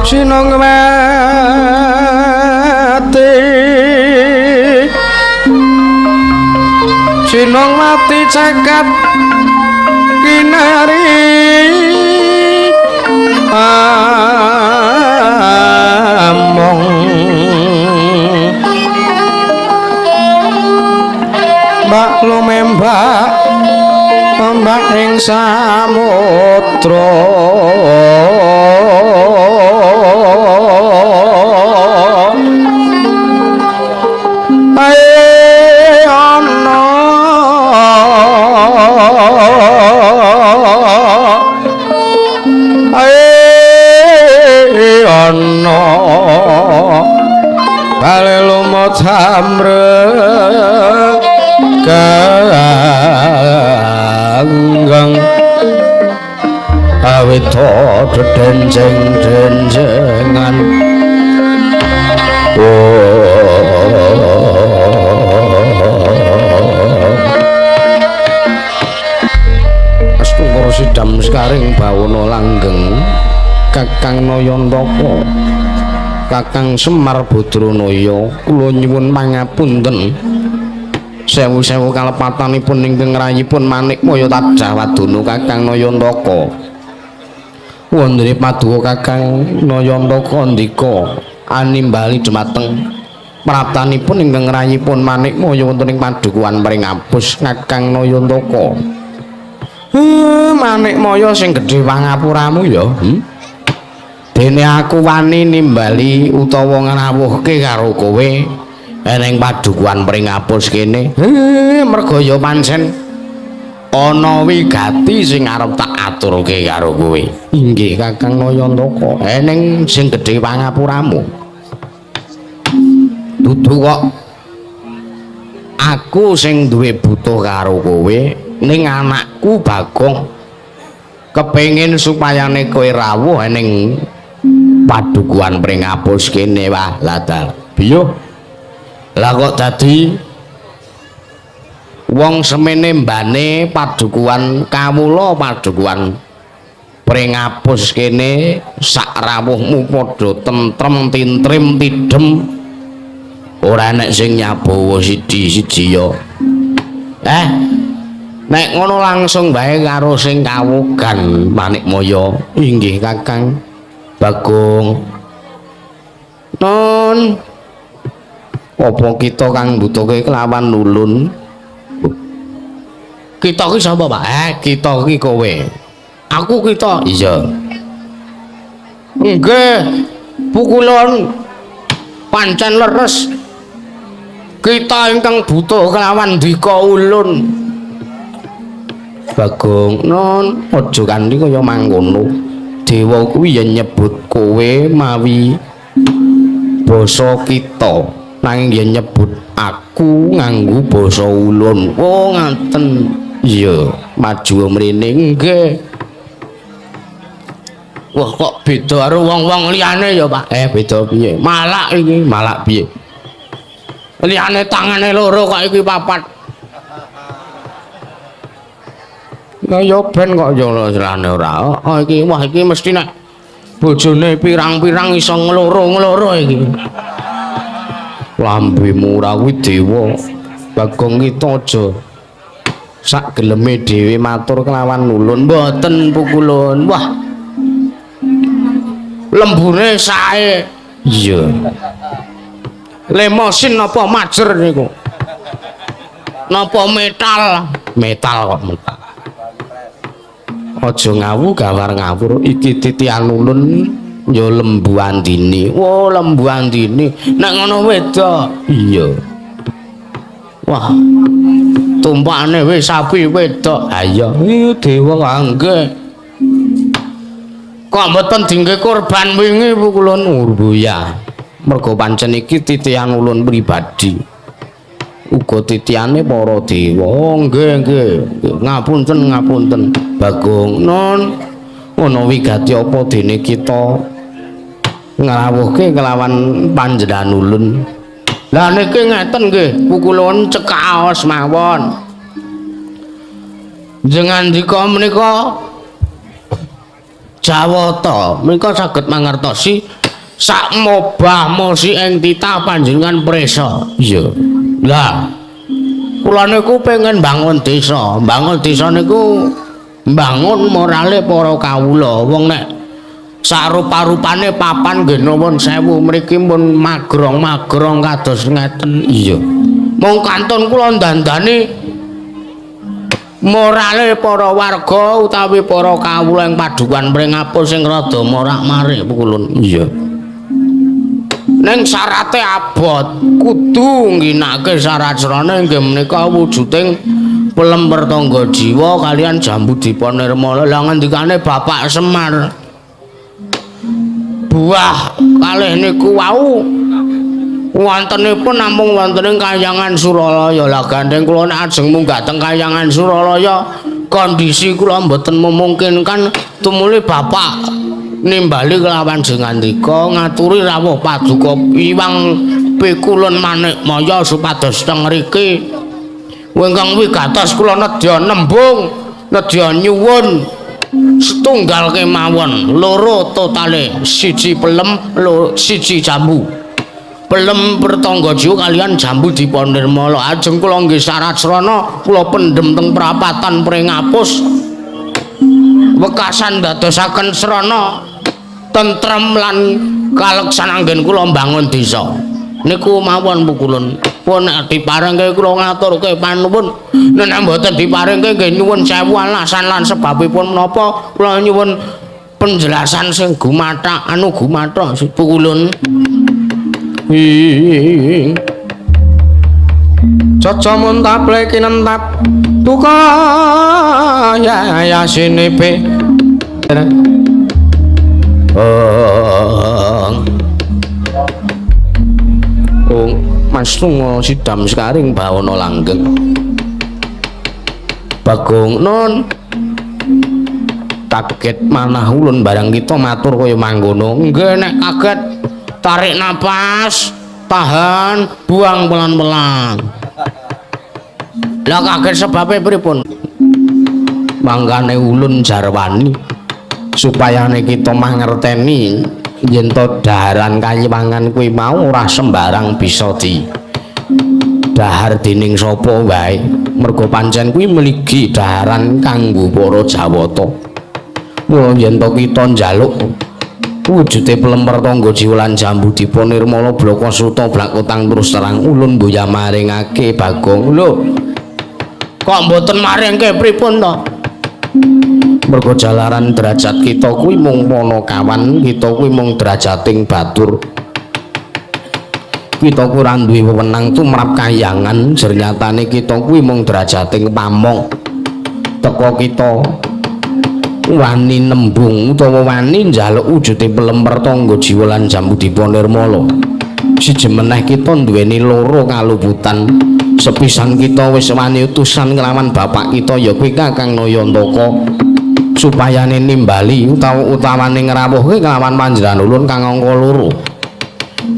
Speaker 1: Sinung mati, sinung mati cakap kinari among mbak lumembak mbak ing samudra. Ae ana, ae ana bale lumut amrek ganggang awit dedenceng-dencengan. Astungkara sidam sekaring bawana langgeng Kakang Nayantaka, Kakang Semar Badranaya, kula nyuwun pangapunten. Sewu-sewu kalepatanipun ingkang rayipun Manikmaya tadah wadana Kakang Nayantaka. Wondene paduka Kakang Nayantaka ndika animbali dhumateng praptanipun ingkang rayipun Manikmaya wonten ing padukuhan Pringapus Kakang Nayantaka. Manikmaya sing gedhe pangapuramu ya. Dene aku wani nimbali utawa ngrawuhke karo kowe ning padukuhan Pringapus kene. Merga ya pancen ana wigati sing arep tak aturke karo kowe. Inggih Kakang Nayantaka, ning sing gedhe pangapuramu. Dudu kok aku sing duwe butuh karo kowe, ning anakku Bagong kepengin supayane kowe rawuh ning padukuhan Pringapus kene. Wah, ladal. Biyuh. Lah kok dadi wong semene mbane padukuhan kawula padukuhan Pringapus kene sak rawuhmu padha tentrem tintrim tidem, ora enek sing nyabawa siji-siji ya. Nek ngono langsung bae karo sing kawugan Manikmaya. Inggih Kakang Bagong. Non, apa kita kang mbutuhke kelawan nulun? Kita ki sapa, Pak? Kita ki kowe. Aku kita. Iya. Nggih. Pukulon pancen leres. Kita ingkang butuh kelawan ndika ulun. Bagong, non, aja kanthi kaya mangkono. Dewa kuwi yen nyebut kowe mawi basa kita, nanging yen nyebut aku nganggo basa ulun. Oh, ngaten. Iya, maju mrene. Nggih. Wah, kok beda karo wong-wong liyane ya, Pak? Beda piye? Malak iki, malak piye? Liyane tangane loro kok iki papat. Ya ya ben kok ya lane ora. Oh iki, wah iki mesti nek bojone pirang-pirang iso ngloro-ngloro iki. Lambemu ora kuwi dewa. Bagong kita aja sak geleme dhewe matur kelawan nulun. Mboten pukulun. Wah. Lembune sae. Iya. Lemosin napa majer niku? Napa metal? Metal kok metal. Aja ngawu gawar ngawur, iki titian ulun ya Lembu Andini. Oh, Lembu Andini. Nek ngono wedok. Iya. Wah. Tumpakane wis sapi wedok. Ha iya, dewa nggih. Kok mboten dingge korban wingi kula nurbuya. Mergo pancen iki titian ulun pribadi. Uga titiane para dewa. Oh, nggih nggih. Ngapunten ngapunten. Bagong, non ngono wigati apa dene kita ngrawuhke kelawan panjenengan ulun. Lah niki ngeten nggih, pukulun cekaos mawon. Jenengan ndika menika Jawata, menika saged mangertosi Sak mobah mosi ing titah panjenengan prisa. Iya. Lah kula niku pengen bangun desa. Bangun desa niku mbangun morale para kawula. Wong nek sarupa-rupane papan nggih nuwun sewu mriki pun magrong-magrong kados ngeten. Iya. Mung kantun kula dandani morale para warga utawi para kawula ing padukan Pringapus sing rada morak-marik pukulun. Iya. Ning syarate abot, kudu ngginake syarat srana inggih menika wujuding pelem pertangga jiwa kalian jambu dipa nirmala. Lah ngendikane Bapak Semar, buah kalih niku wau wontenipun namung wonten ing Kahyangan Suralaya. Lah gandeng kula nek ajeng munggah teng Kahyangan Suralaya kondisi kula mboten memungkinkan, tumuli Bapak nimbali kelawan jengandika ngaturi rawuh paduka Iwang Pikulun Manikmaya supados teng mriki ingkang wigatos kula nedya nembung, nedya nyuwun setunggal kemawon, loro totale, siji pelem, siji jambu. Pelem pertangga jiwa kalian jambu dipa nirmala. Ajeng kula nggih syarat srana kula pendhem teng prapatan Pringapus wekasan dadosaken srana tentrem lan kaleksan anggen kula mbangun desa. Niku mawon pukulun. Pun nek diparengke kula ngaturke panuwun, nek mboten diparengke nggih nyuwun sewu alasan lan sebabipun menapa kula nyuwun penjelasan sing gumathak anu gumathok pukulun.
Speaker 2: Caca muntaple kinentap duka ya yasinipe.
Speaker 1: Oh, Mas Tungo sidam sekaring bawana langgeng. Bagong nun kaget manah ulun barang kita matur kaya mangkono. Nggih nek kaget tarik napas, tahan, buang pelan-pelan. Lah kaget sebabe pripun? Mangkane ulun jarwani supayane kita mangerteni yen to daharan kayiwangan kuwi mau ora sembarang bisa di dahar dening sapa wae. Mergo pancen kuwi mligi daharan kanggo para Jawata. Mula yen to kita njaluk wujude pelem pertangga jiwa lan jambu dipa nirmala blaka suta blakutang terus terang ulun mboya maringake Bagong. Lho kok mboten maringke pripun to? Mergo jalaran derajat kita kuwi mung panakawan, kita kuwi mung derajating batur. Kita kuwi ora duwe wewenang tumrap kahyangan, jernyatane kita kuwi mung derajating pamong. Teka kita wani nembung utawa wani njaluk wujude pelem pertangga jiwa lan jambu dipa nirmala. Siji meneh kita duweni loro kaluputan. Sepisan kita wis wani utusan kelawan bapak kita ya kuwi Kakang Nayantaka supayane nimbali utawa utawane ngrawuhke kelawan panjenengan ulun kang angka loro.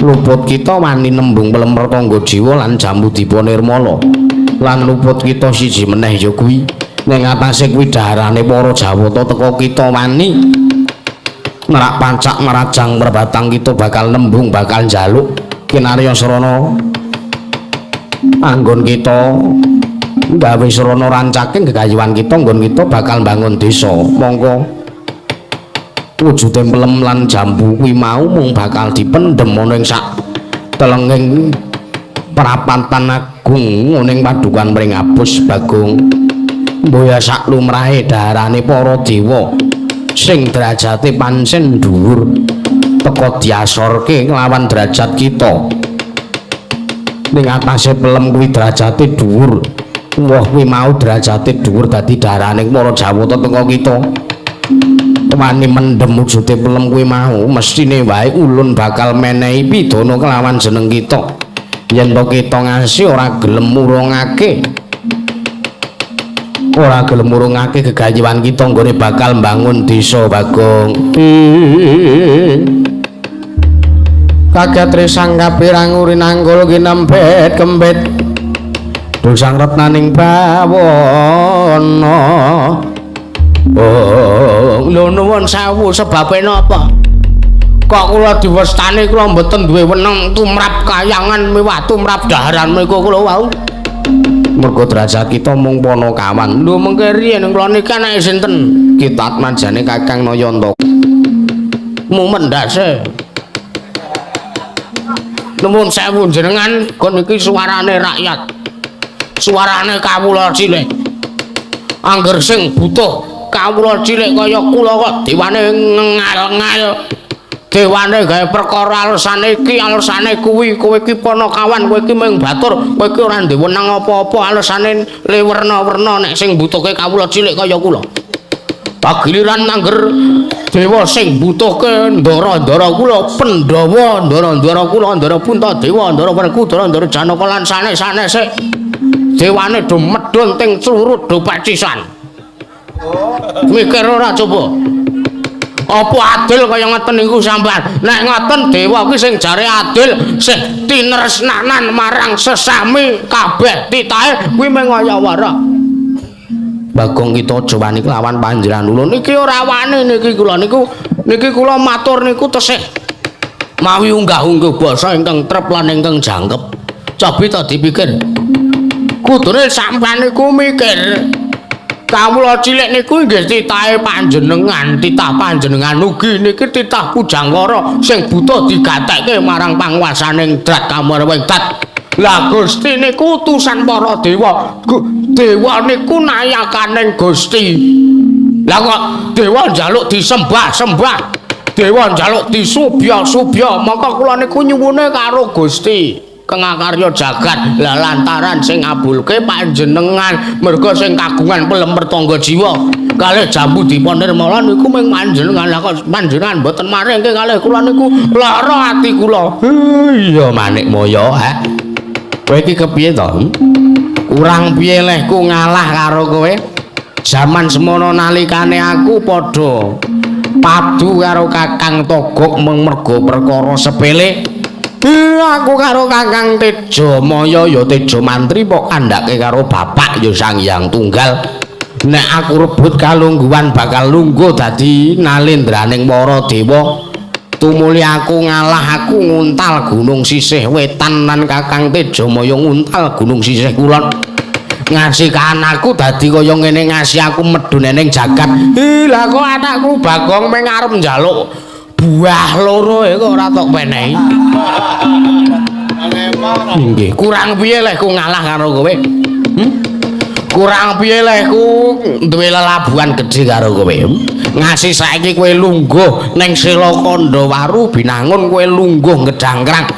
Speaker 1: Luput kita wani nembung pelem pertangga jiwa lan jambu dipa nirmala. Lan luput kita siji meneh ya kuwi ning atase kuwi daharane para Jawata teka kita wani nerak pancak merajang perbatang kita bakal nembung bakal njaluk kinarya srana anggon kita gawe srana rancake gegayuhan kita nggon kita bakal mbangun desa. Mongko wujude pelem lan jambu kuwi mau mung bakal dipendhem ana ing sak telenging prapatan agung ning padukan Pringapus. Bagong mboya sak lumrahe daharane para dewa sing derajate pancen dhuwur teka diasorke nglawan derajat kita. Ning atase pelem kuwi derajate dhuwur, woh kuwi mau derajate dhuwur dadi daharane para Jawata teka kita wani mendhem wujude pelem kuwi mau mestine wae ulun bakal menehi pidana kelawan jeneng kita yen to kita ngasih ora gelem murungake, ora gelem murungake gegayuhan kita nggone bakal mbangun desa. Bagong
Speaker 2: kaget risang kapirang urinanggul kinempit kempit dosang retnaning bawana.
Speaker 1: Oh, lho nuwun sewu sebabe napa? Kok kula diwestani kula mboten duwe wenang tumrap kayangan miwah tumrap daharan mriku kula wau. Mergo derajat kita mung panakawan. Lho mengke riyen kula niki anake sinten? Kita Atmajane Kakang Nayanta. Mumen ndase. Nuwun sewu jenengan kon niki suarane rakyat. Suarane kawula cilik. Angger sing butuh kawula cilik kaya kula kok dewane ngal-ngal. Dewane gawe perkara alesane iki, alesane kuwi, kowe iki panakawan, kowe iki mung batur, kowe iki ora duwe wenang apa-apa, alesane le werna-werna nek sing butuhke kawula cilik kaya kula. Pagiliran angger dewa sing butuhke ndara-ndara kula, Pandhawa, ndara-ndara kula, ndara Puntadewa, ndara Werkudara, ndara Janaka lan sanes-sanese. Dewane do medhun ting clurut do pacisan. Mikir ora coba. Apa adil kaya ngeten niku sampean? Nek ngoten dewa ki sing jare adil, sing tinresnanan marang sesami kabeh titahe kuwi mung kaya wara. Bagong kita aja wani kelawan panjenengan ulun. Niki ora wani niki kula niku, niki kula matur niku tesih mawi unggah-ungguh basa ingkang trep lan ingkang jangkep. Cobi ta dipikir. Kudune sampean niku mikir. Kawula cilik niku nggih titahe panjenengan, titah panjenengan ugi niki titah Pujangkara sing butuh digatekke marang panguwasaning Drat Kamarwing Dat. Lah Gusti niku utusan para dewa. Dewa niku nayakaning Gusti. Lah kok dewa njaluk disembah-sembah, dewa njaluk disubya-subya, maka kula niku nyuwune karo Gusti Kengakarya jagat. Lah lantaran sing ngabulke panjenengan, merga sing kagungan pelem pertangga jiwa kalih jambu dipa nirmala niku mung panjenengan. Lah kok panjenengan mboten maringke kalih kula niku lara ati kula. Iya Manikmaya, ha. Kowe iki kepiye to? Kurang piye lehku ngalah karo kowe? Jaman semono nalikane aku padha padu karo Kakang Togok mung merga perkara sepele. Aku karo Kakang Tejamaya ya Tejamantri pok kandhake karo bapak ya Sang Hyang Tunggal. Nek aku rebut kalungguhan bakal lungguh dadi nalendraning para dewa. Tumuli aku ngalah, aku nguntal gunung sisih wetan lan Kakang Tejamaya nguntal gunung sisih kulon. Ngasih anakku dadi kaya ngene, ngasih aku medhun ning jagat. Lah kok anakku Bagong meng arep njaluk buah loro kok ora tok penehi. Nggih, kurang piye lehku ngalah karo kowe? Kurang piye lehku duwe lelabuhan gedhe karo kowe? Ngasih saiki kowe lungguh ning Sila Kandhawaru Binangun, kowe lungguh ngedangkrang.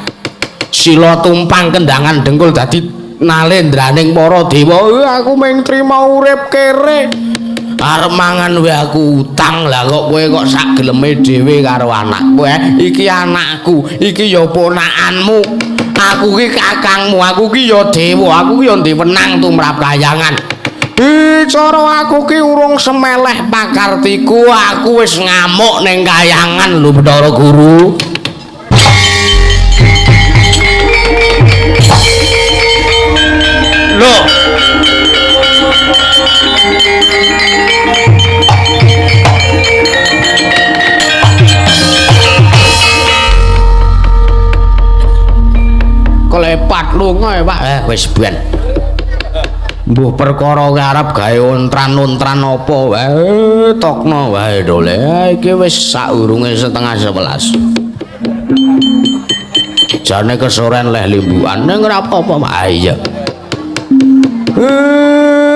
Speaker 1: Sila tumpang kendangan dengkul dadi nalendraning para dewa. Aku mung trima urip kere. Arep mangan wae aku utang. Lah kok kowe kok sak geleme dhewe karo anakku? Iki anakku, iki ya ponakanmu. Aku ki kakangmu, aku ki ya dewa, aku ki ya ndek wenang tumrap kayangan. Cara aku ki urung semeleh pakartiku, aku wis ngamuk ning kayangan lho Bathara Guru. Lho. Klepat lunga ya Pak. Wis ben. Mbuh perkara arep gawe ontran-ontran apa wae tokno wae dole. Iki wis saurunge 10:30. Jane kesoren leh limbukan ning ora apa-apa Pak. Iya.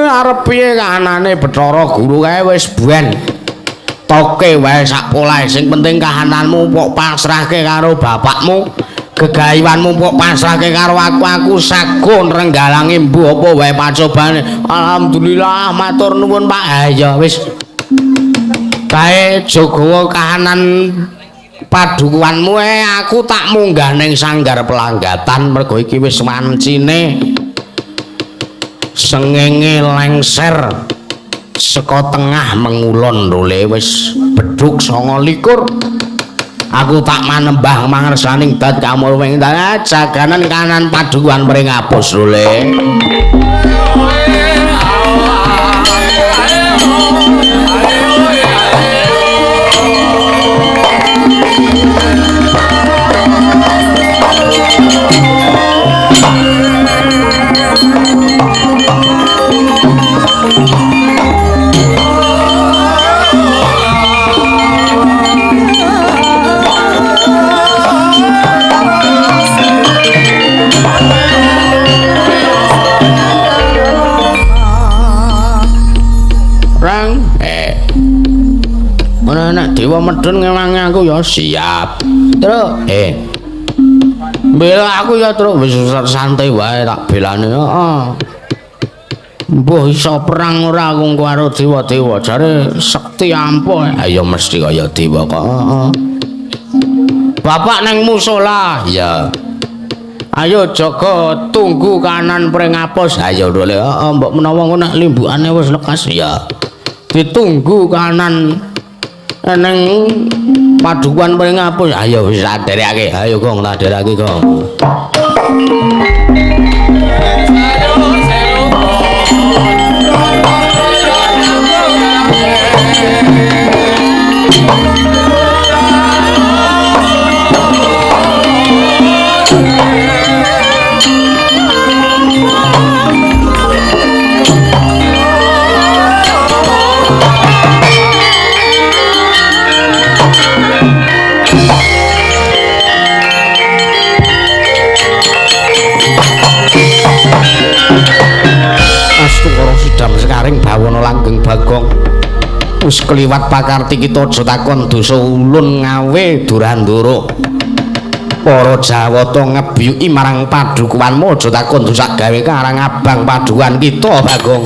Speaker 1: Arep piye kahanane Bathara Guru kae wis ben. Toke wae sak polahe, sing penting kahananmu pok pasrahke karo bapakmu. Gegayuanmu pok pasrahke karo aku, aku sago nrenggalangi mbuh apa wae pacobane. Alhamdulillah matur nuwun Pak. Ha iya wis. Kae jogowo kahanan padukuanmu aku tak munggah ning sanggar pelanggatan mergo iki wis wancine sengenge lengser saka tengah mengulon role wis beduk 29. Aku tak manembah mangersaning dat kamulwing jaganan kanan padukuan mring apus role. Rang. Ana nek dewa medun ngewangi aku ya siap. Truk. Bela aku ya truk wis santai wae tak belane. Heeh. Mbuh iso perang ora aku karo dewa-dewa jare sekti ampuh. Ayo mesti kaya dewa kok. Heeh. Bapak nang musala. Iya. Ayo jaga tunggu kanan pring apus. Ayo ndole. Heeh, mbok menawa engko nek limbukane wis lekas ya. Ditunggu kanan neng padukuan pring apus. Ayo wis aderekake. Ayo Gong, aderekake Gong. Astungkara sidam sekaring bawana langgeng Bagong. Wis kliwat pakarti kita aja takon dosa ulun ngawe Durandara. Para Jawata ngebiyuki marang padukuhanmu aja takon dosa gawe karang abang padukuhan kita Bagong.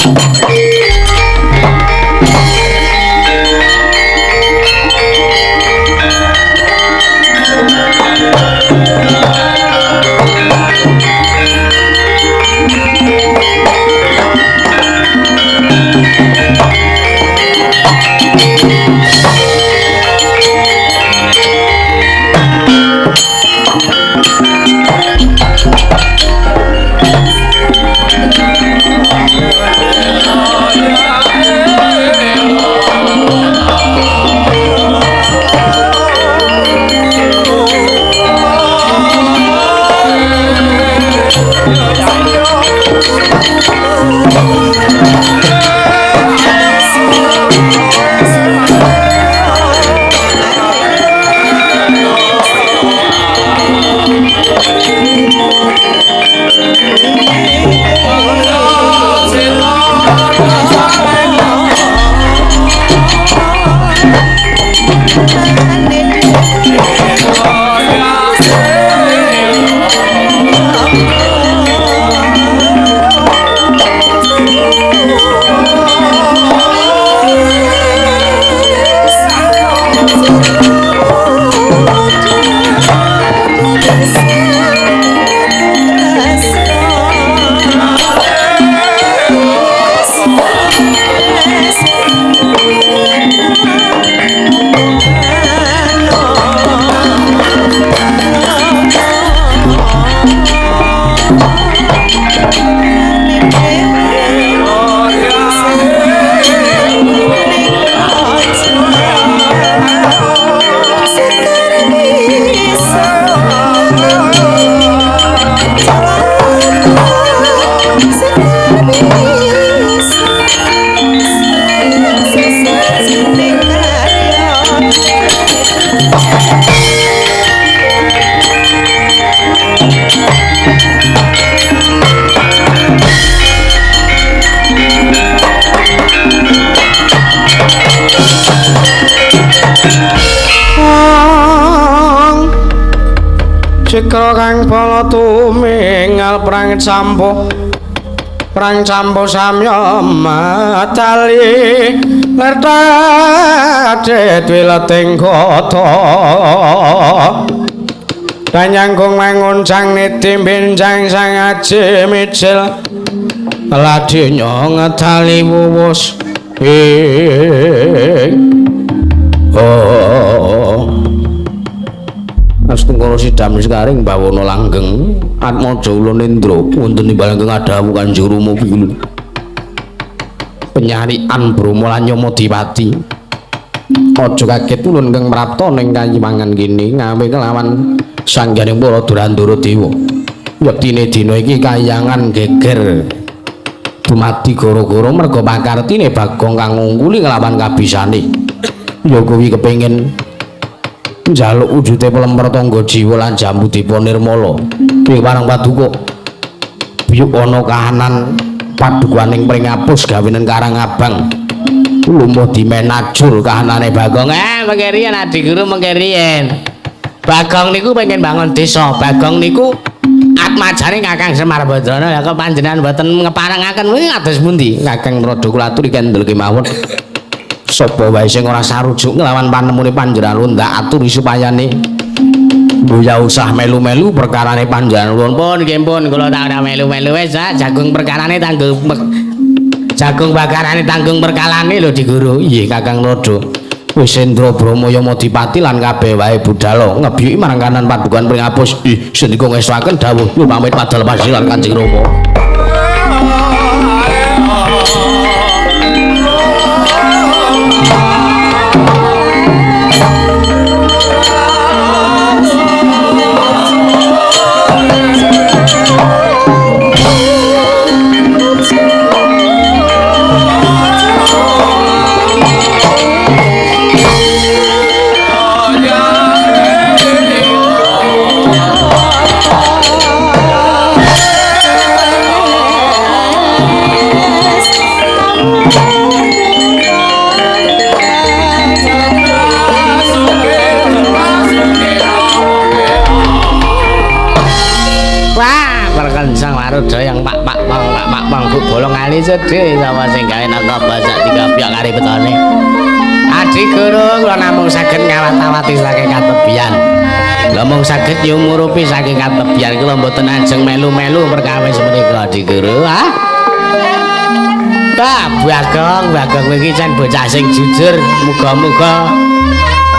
Speaker 1: Cekra kang bala tumingal perang campo samya matali lertate wileting kota danyangkung manguncang niti benjang sang aji mijil ladinya ngetali wuwus ing oh Astungkara sidam sekaring bawana langgeng Atmaja Ulun Indra wonten ing langgeng adhawuh Kanjeng Rama pilun penyarian Brahma lan Yama Dipati. Aja kaget ulun ingkang mrapta ning kayiwangan kene ngawe kelawan sangganing para Durandara Dewa. Yektine dina iki kayangan geger dumadi gara-gara merga pakartine Bagong kang ngungkuli nglawan kabisane. Ya kuwi kepengin njaluk wujude pelemper tangga jiwa lan jambu dipa nirmala. Piye parang paduka biyuk ana kahanan padukuhaning Pringapus gawenen Karang Abang. Lumuh dimenajur kahanane Bagong. Mengke riyen Adi Guru mengke riyen. Bagong niku pengen bangun desa. Bagong niku atmajane Kakang Semar Badrana. Lah kok panjenengan mboten ngeparengaken kuwi kados pundi? Kakang Narada kula aturi kendel kemawon. Sapa wae sing ora sarujuk nglawan panemune panjenengan ndak aturi supayane mbuya usah melu-melu perkarane panjenengan. Pun nggih pun kula tak ora melu-melu wis jagung perkarane tanggung jagung bakarane tanggung perkalane lho Di Guru. Nggih Kakang Narada. Wis Endra Brahma Yamadipati lan kabeh wae budala ngebiyuki marang kanan padukan pringapus. Ih sendika ngestuaken dawuh pamit padal pasilan Kanjeng Rama. Yang pak pak pang pak pak pang bu bolong kali sedih sama sing gawe nangka basak digabyok kari betone. Adi Guru kula namung saged ngawat-awati saking katebian. Kula mung saged nyumurupi saking katebian kula mboten ajeng melu-melu perkawis menika Adi Guru. Ah. Bah, Bagong, Bagong iki jan bocah sing jujur. Muga-muga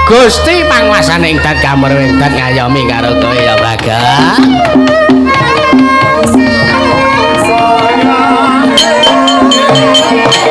Speaker 1: Gusti panguasane ing dat kamurwendat ngayomi karo kowe ya Bagong.
Speaker 4: Thank you.